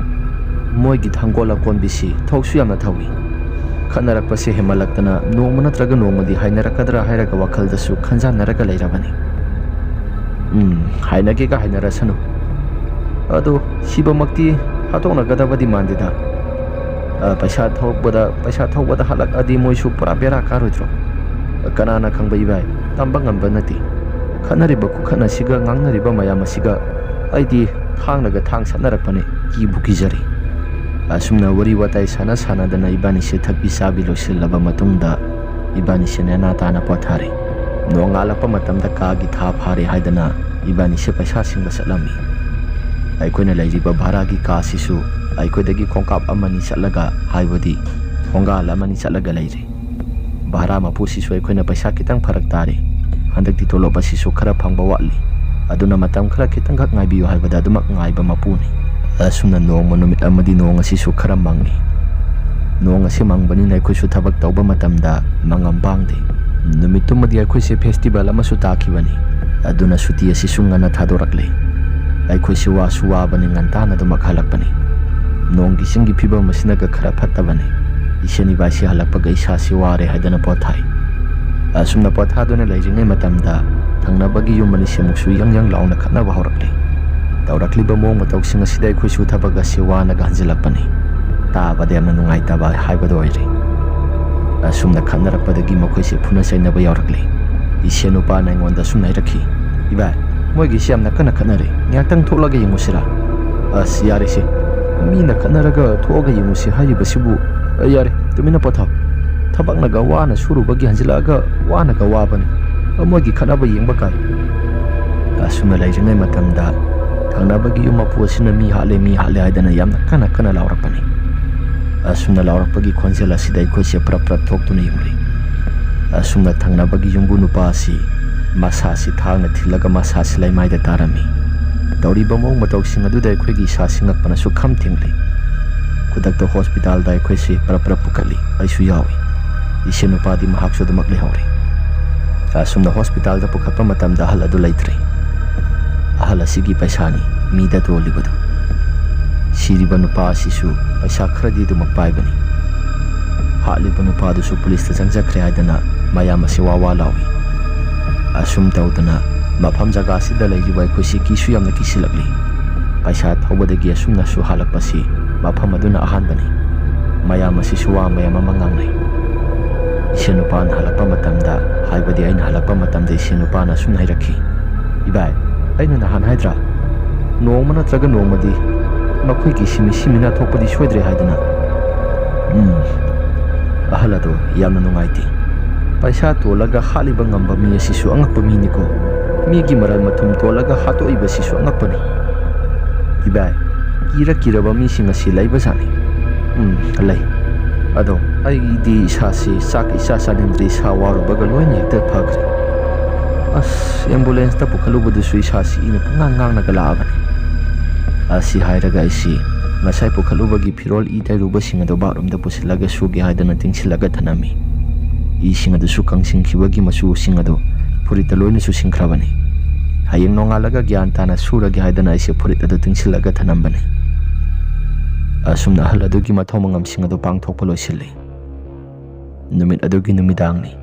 ꯃꯣꯏꯒꯤ ꯊꯥꯡꯒꯣꯜ ꯑꯀꯣꯟꯕꯤꯁꯤ ꯊꯧꯁꯨ ꯌꯥꯝꯅ ꯊꯧꯏ꯫ ꯈꯠꯅꯔꯛꯄꯁꯦ ꯍꯦꯟꯃꯜꯂꯛꯇꯅ ꯅꯣꯡꯃ ꯅꯠꯇ꯭ꯔꯒ ꯅꯣꯡꯃꯗꯤ ꯍꯥꯏꯅꯔꯛꯀꯗ꯭ꯔꯥ ꯍꯥꯏꯔꯒ ꯋꯥꯈꯜꯗꯁꯨ ꯈꯟꯖꯥꯟꯅꯔꯒ ꯂꯩꯔꯕꯅꯤ"꯫ "ꯎꯝ, ꯍꯥꯏꯅꯒꯦꯒ ꯍꯥꯏꯅꯔꯁꯅꯨ꯫ ꯑꯗꯣ ꯁꯤꯕꯃꯛꯇꯤ ꯊꯥꯗꯣꯛꯅꯒꯗꯕꯗꯤ ꯃꯥꯟꯗꯦꯗ꯫ ꯑ, ꯄꯩꯁꯥ ꯊꯧꯕꯗ, ꯄꯩꯁꯥ ꯊꯧꯕꯗ ꯍꯥꯠꯂꯛꯑꯗꯤ ꯃꯣꯏꯁꯨ ꯄꯨꯔꯥ ꯕꯦꯔꯥ ꯀꯥꯔꯣꯏꯗ꯭ꯔꯣ? ꯀꯅꯥꯅ ꯈꯪꯕ ꯏꯕꯥꯏ? ꯇꯝꯕ ꯉꯝꯕ ꯅꯠꯇꯦ꯫ ꯈꯠꯅꯔꯤꯕ ꯈꯨꯈꯠꯅꯁꯤꯒ ꯉꯥꯡꯅꯔꯤꯕ ꯃꯌꯥꯝ ꯑꯁꯤꯒ ꯑꯩꯗꯤ ꯊꯥꯡꯅꯒ ꯊꯥꯡ ꯁꯠꯅꯔꯛꯄꯅꯦ꯫ ꯀꯤꯕꯨ ꯀꯤꯖꯔꯦ꯫ ꯑꯁꯨꯝꯅ ꯋꯥꯔꯤ ꯋꯥꯇꯥꯏ ꯁꯥꯟꯅ ꯁꯥꯟꯅꯗꯅ ꯏꯕꯥꯅꯤꯁꯦ ꯊꯛꯄꯤ ꯆꯥꯕꯤ ꯂꯣꯏꯁꯤꯜꯂꯕ ꯃꯇꯨꯡꯗ ꯏꯕꯥꯅꯤꯁꯦ ꯅꯦꯅꯥ ꯇꯥꯅ ꯄꯣꯊꯥꯔꯦ꯫ ꯅꯣꯡꯉꯥꯜꯂꯛꯄ ꯃꯇꯝꯗ ꯀꯥꯒꯤ ꯊꯥ ꯐꯥꯔꯦ ꯍꯥꯏꯗꯅ ꯏꯕꯥꯅꯤꯁꯦ ꯄꯩꯁꯥ ꯁꯤꯡꯕ ꯆꯠꯂꯝꯃꯤ꯫ ꯑꯩꯈꯣꯏꯅ ꯂꯩꯔꯤꯕ ꯚꯔꯥꯒꯤ ꯀꯥꯁꯤꯁꯨ ꯑꯩꯈꯣꯏꯗꯒꯤ ꯈꯣꯡꯀꯥꯞ ꯑꯃꯅꯤ ꯆꯠꯂꯒ, ꯍꯥꯏꯕꯗꯤ ꯊꯣꯡꯒꯥꯜ ꯑꯃꯅꯤ ꯆꯠꯂꯒ ꯂꯩꯔꯦ꯫ ꯚꯔꯥ ꯃꯄꯨꯁꯤꯁꯨ ꯑꯩꯈꯣꯏꯅ ꯄꯩꯁꯥ ꯈꯤꯇꯪ ꯐꯔꯛ ꯇꯥꯔꯦ, ꯍꯟꯗꯛꯇꯤ ꯇꯣꯂꯣꯞ ꯑꯁꯤꯁꯨ ꯈꯔ ꯐꯪꯕ ꯋꯥꯠꯂꯤ, ꯑꯗꯨꯅ ꯃꯇꯝ ꯈꯔ ꯈꯤꯇꯪꯈꯛ ꯉꯥꯏꯕꯤꯌꯨ ꯍꯥꯏꯕꯗ ꯑꯗꯨꯃꯛ ꯉꯥꯏꯕ ꯃꯄꯨꯅꯤ꯫ ꯑꯁꯨꯝꯅ ꯅꯣꯡꯃ ꯅꯨꯃꯤꯠ ꯑꯃꯗꯤ ꯅꯣꯡ ꯑꯁꯤꯁꯨ ꯈꯔ ꯃꯪꯉꯤ꯫ ꯅꯣꯡ ꯑꯁꯤ ꯃꯪꯕꯅꯤꯅ ꯑꯩꯈꯣꯏꯁꯨ ꯊꯕꯛ ꯇꯧꯕ ꯃꯇꯝꯗ ꯃꯪꯉꯝ ꯄꯥꯡꯗꯦ꯫ ꯅꯨꯃꯤꯠꯇꯨꯃꯗꯤ ꯑꯩꯈꯣꯏꯁꯦ ꯐꯦꯁꯇꯤꯚꯦꯜ ꯑꯃꯁꯨ ꯇꯥꯈꯤꯕꯅꯤ, ꯑꯗꯨꯅ ꯁꯨꯇꯤ ꯑꯁꯤꯁꯨ ꯉꯟꯅ ꯊꯥꯗꯣꯔꯛꯂꯦ꯫ ꯑꯩꯈꯣꯏꯁꯦ ꯋꯥꯁꯨ ꯋꯥꯕꯅꯤ, ꯉꯟꯇꯥꯅ ꯑꯗꯨꯃꯛ ꯍꯜꯂꯛꯄꯅꯤ꯫ ꯅꯣꯡꯒꯤ ꯆꯤꯡꯒꯤ ꯐꯤꯕꯝ ꯑꯁꯤꯅꯒ ꯈꯔ ꯐꯠꯇꯕꯅꯤ꯫ ꯏꯁꯦꯟ ꯏꯕꯥꯏꯁꯤ ꯍꯜꯂꯛꯄꯒ ꯏꯁꯥꯁꯤ ꯋꯥꯔꯦ ꯍꯥꯏꯗꯅ ꯄꯣꯊꯥꯏ꯫ ꯑꯁꯨꯝꯅ ꯄꯣꯊꯥꯗꯨꯅ ꯂꯩꯔꯤꯉꯩ ꯃꯇꯝꯗ ꯊꯪꯅꯕꯒꯤ ꯌꯨꯝ ꯑꯅꯤꯁꯤꯃꯨꯛꯁꯨ ꯌꯪ ꯌꯪ ꯂꯥꯎꯅ ꯈꯠꯅꯕ ꯍꯧꯔꯛꯂꯦ꯫ ꯇꯧꯔꯛꯂꯤꯕ ꯃꯑꯣꯡ ꯃꯇꯧꯁꯤꯡ ꯑꯁꯤꯗ ꯑꯩꯈꯣꯏꯁꯨ ꯊꯕꯛ ꯑꯁꯤ ꯋꯥꯅꯒ ꯍꯟꯖꯤꯜꯂꯛꯄꯅꯤ꯫ ꯇꯥꯕꯗ ꯌꯥꯝꯅ ꯅꯨꯡꯉꯥꯏꯇꯕ ꯍꯥꯏꯕꯗꯨ ꯑꯣꯏꯔꯦ꯫ ꯑꯁꯨꯝꯅ ꯈꯠꯅꯔꯛꯄꯗꯒꯤ ꯃꯈꯣꯏꯁꯦ ꯐꯨꯅ ꯆꯩꯅꯕ ꯌꯥꯎꯔꯛꯂꯦ꯫ ꯏꯁꯦꯟ ꯅꯨꯄꯥꯅ ꯑꯩꯉꯣꯟꯗ ꯑꯁꯨꯝꯅ ꯍꯥꯏꯔꯛꯈꯤ, "ꯏꯕꯥꯏ, ꯃꯣꯏꯒꯤꯁꯤ ꯌꯥꯝꯅ ꯀꯟꯅ ꯈꯠꯅꯔꯦ, ꯉꯥꯏꯍꯥꯛꯇꯪ ꯊꯣꯛꯂꯒ ꯌꯦꯡꯉꯨꯁꯤꯔꯥ?" "ꯑꯁ, ꯌꯥꯔꯦꯁꯦ, ꯃꯤꯅ ꯈꯠꯅꯔꯒ ꯊꯣꯛꯑꯒ ꯌꯦꯡꯉꯨꯁꯤ ꯍꯥꯏꯔꯤꯕꯁꯤꯕꯨ꯫ ꯑ, ꯌꯥꯔꯦ, ꯇꯨꯃꯤꯟꯅ ꯄꯣꯊꯥꯎ꯫ ꯊꯕꯛꯅꯒ ꯋꯥꯅ ꯁꯨꯔꯨꯕꯒꯤ ꯍꯟꯖꯤꯜꯂꯛꯑꯒ ꯋꯥꯅꯒ ꯋꯥꯕꯅꯤ꯫ ꯑ, ꯃꯣꯏꯒꯤ ꯈꯠꯅꯕ ꯌꯦꯡꯕ ꯀꯥꯏ꯫" ꯑꯁꯨꯝꯅ ꯂꯩꯔꯤꯉꯩ ꯃꯇꯝꯗ ꯊꯪꯅꯕꯒꯤ ꯌꯨꯝ ꯃꯄꯨ ꯑꯁꯤꯅ "ꯃꯤ ꯍꯥꯠꯂꯦ, ꯃꯤ ꯍꯥꯠꯂꯦ" ꯍꯥꯏꯗꯅ ꯌꯥꯝꯅ ꯀꯟꯅ ꯀꯟꯅ ꯂꯥꯎꯔꯛꯄꯅꯤ꯫ ꯑꯁꯨꯝꯅ ꯂꯥꯎꯔꯛꯄꯒꯤ ꯈꯣꯟꯖꯦꯜ ꯑꯁꯤꯗ ꯑꯩꯈꯣꯏꯁꯦ ꯄ꯭ꯔꯞ ꯄ꯭ꯔꯞ ꯊꯣꯛꯇꯨꯅ ꯌꯦꯡꯂꯨꯔꯦ꯫ ꯑꯁꯨꯝꯅ ꯊꯪꯅꯕꯒꯤ ꯌꯨꯝꯕꯨ ꯅꯨꯄꯥ ꯑꯁꯤ ꯃꯁꯥꯁꯤ ꯊꯥꯡꯅ ꯊꯤꯜꯂꯒ ꯃꯁꯥꯁꯤ ꯂꯩꯃꯥꯏꯗ ꯇꯥꯔꯝꯃꯤ꯫ ꯇꯧꯔꯤꯕ ꯃꯑꯣꯡ ꯃꯇꯧꯁꯤꯡ ꯑꯗꯨꯗ ꯑꯩꯈꯣꯏꯒꯤ ꯏꯁꯥꯁꯤ ꯉꯛꯄꯅ ꯁꯨꯛꯈꯝ ꯊꯦꯡꯂꯤ꯫ ꯈꯨꯗꯛꯇ ꯍꯣꯁꯄꯤꯇꯥꯜꯗ ꯑꯩꯈꯣꯏꯁꯤ ꯄ꯭ꯔꯞ ꯄ꯭ꯔꯞ ꯄꯨꯈꯠꯂꯤ꯫ ꯑꯩꯁꯨ ꯌꯥꯎꯏ꯫ ꯏꯁꯦꯟ ꯅꯨꯄꯥꯗꯤ ꯃꯍꯥꯛꯁꯨ ꯑꯗꯨꯃꯛ ꯂꯩꯍꯧꯔꯦ꯫ ꯑꯁꯨꯝꯅ ꯍꯣꯁꯄꯤꯇꯥꯜꯗ ꯄꯨꯈꯠꯄ ꯃꯇꯝꯗ ꯑꯍꯜ ꯑꯗꯨ ꯂꯩꯇ꯭ꯔꯦ꯫ ꯑꯍꯜ ꯑꯁꯤꯒꯤ ꯄꯩꯁꯥꯅꯤ ꯃꯤꯗ ꯇꯣꯜꯂꯤꯕꯗꯨ꯫ ꯁꯤꯔꯤꯕ ꯅꯨꯄꯥ ꯑꯁꯤꯁꯨ ꯄꯩꯁꯥ ꯈꯔꯗꯤ ꯑꯗꯨꯃꯛ ꯄꯥꯏꯕꯅꯤ꯫ ꯍꯥꯠꯂꯤꯕ ꯅꯨꯄꯥꯗꯨꯁꯨ ꯄꯨꯂꯤꯁꯇ ꯆꯪꯖꯈ꯭ꯔꯦ ꯍꯥꯏꯗꯅ ꯃꯌꯥꯝ ꯑꯁꯤ ꯋꯥ ꯋꯥ ꯂꯥꯎꯏ꯫ ꯑꯁꯨꯝ ꯇꯧꯗꯅ ꯃꯐꯝ ꯖꯒꯥꯁꯤꯗ ꯂꯩꯔꯤꯕ ꯑꯩꯈꯣꯏꯁꯤ ꯀꯤꯁꯨ ꯌꯥꯝꯅ ꯀꯤꯁꯤꯜꯂꯛꯂꯤ꯫ ꯄꯩꯁꯥ ꯊꯧꯕꯗꯒꯤ ꯑꯁꯨꯝꯅꯁꯨ ꯍꯜꯂꯛꯄꯁꯤ ꯃꯐꯝ ꯑꯗꯨꯅ ꯑꯍꯥꯟꯕꯅꯤ꯫ ꯃꯌꯥꯝ ꯑꯁꯤꯁꯨ ꯋꯥ ꯃꯌꯥꯝ ꯑꯃ ꯉꯥꯡꯅꯩ꯫ ꯏꯁꯦꯟ ꯅꯨꯄꯥꯅ ꯍꯜꯂꯛꯄ ꯃꯇꯝꯗ, ꯍꯥꯏꯕꯗꯤ ꯑꯩꯅ ꯍꯜꯂꯛꯄ ꯃꯇꯝꯗ ꯏꯁꯦꯟ ꯅꯨꯄꯥꯅ ꯑꯁꯨꯝꯅ ꯍꯥꯏꯔꯛꯈꯤ, "ꯏꯕꯥꯏ, ꯑꯩꯅ ꯅꯍꯥꯟ ꯍꯥꯏꯗ꯭ꯔꯥ? ꯅꯣꯡꯃ ꯅꯠꯇ꯭ꯔꯒ ꯅꯣꯡꯃꯗꯤ ꯃꯈꯣꯏꯒꯤ ꯁꯤꯃꯤ ꯁꯤꯃꯤꯅ ꯊꯣꯛꯄꯗꯤ ꯁꯣꯏꯗ꯭ꯔꯦ ꯍꯥꯏꯗꯅ?" ꯎꯝ꯫ ꯑꯍꯜ ꯑꯗꯣ ꯌꯥꯝꯅ ꯅꯨꯡꯉꯥꯏꯇꯦ꯫ ꯄꯩꯁꯥ ꯇꯣꯜꯂꯒ ꯍꯥꯠꯂꯤꯕ ꯉꯝꯕ ꯃꯤ ꯑꯁꯤꯁꯨ ꯑꯉꯛꯄ ꯃꯤꯅꯤꯀꯣ꯫ ꯃꯤꯒꯤ ꯃꯔꯜ ꯃꯊꯨꯝ ꯇꯣꯜꯂꯒ ꯍꯥꯠꯇꯣꯛꯏꯕꯁꯤꯁꯨ ꯑꯉꯛꯄꯅꯤ꯫ ꯏꯕꯥꯏ, ꯀꯤꯔ ꯀꯤꯔꯕ ꯃꯤꯁꯤꯡ ꯑꯁꯤ ꯂꯩꯕꯖꯥꯠꯅꯤ꯫ ꯎꯝ, ꯂꯩ꯫ ꯑꯗꯣ ꯑꯩꯗꯤ ꯏꯁꯥꯁꯤ ꯆꯥꯛ ꯏꯆꯥ ꯆꯥꯅꯤꯡꯗ꯭ꯔꯦ, ꯏꯁꯥ ꯋꯥꯔꯨꯕꯒ ꯂꯣꯏꯅ ꯍꯦꯛꯇ ꯐꯈ꯭ꯔꯦ꯫ ꯑꯁ, ꯑꯦꯝꯕꯨꯂꯦꯟꯁꯇ ꯄꯨꯈꯠꯂꯨꯕꯗꯨꯁꯨ ꯏꯁꯥꯁꯤ ꯏꯅ ꯄꯨꯡꯉꯥꯡ ꯉꯥꯡꯂꯒ ꯂꯥꯛꯑꯕꯅꯤ꯫ ꯑꯁꯤ ꯍꯥꯏꯔꯒ ꯑꯩꯁꯤ ꯉꯁꯥꯏ ꯄꯨꯈꯠꯂꯨꯕꯒꯤ ꯐꯤꯔꯣꯜ ꯏ ꯇꯩꯔꯨꯕꯁꯤꯡ ꯑꯗꯨ ꯕꯥꯠꯔꯨꯝꯗ ꯄꯨꯁꯤꯜꯂꯒ ꯁꯨꯒꯦ ꯍꯥꯏꯗꯅ ꯇꯤꯡꯁꯤꯜꯂꯒ ꯊꯅꯝꯃꯤ꯫ ꯏꯁꯤꯡ ꯑꯗꯨꯁꯨ ꯀꯪꯁꯤꯟꯈꯤꯕꯒꯤ ꯃꯆꯨꯁꯤꯡ ꯑꯗꯨ ꯐꯨꯔꯤꯠꯇ ꯂꯣꯏꯅ ꯆꯨꯁꯤꯟꯈ꯭ꯔꯕꯅꯤ꯫ ꯍꯌꯦꯡ ꯅꯣꯡꯉꯥꯜꯂꯒ ꯒ꯭ꯌꯥꯟ ꯇꯥꯅ ꯁꯨꯔꯒꯦ ꯍꯥꯏꯗꯅ ꯑꯩꯁꯦ ꯐꯨꯔꯤꯠ ꯑꯗꯨ ꯇꯤꯡꯁꯤꯜꯂꯒ ꯊꯅꯝꯕꯅꯤ꯫ ꯑꯁꯨꯝꯅ ꯑꯍꯜ ꯑꯗꯨꯒꯤ ꯃꯊꯧ ꯃꯉꯝꯁꯤꯡ ꯑꯗꯨ ꯄꯥꯡꯊꯣꯛꯄ ꯂꯣꯏꯁꯤꯜꯂꯤ꯫ ꯅꯨꯃꯤꯠ ꯑꯗꯨꯒꯤ ꯅꯨꯃꯤꯗꯥꯡꯅꯤ꯫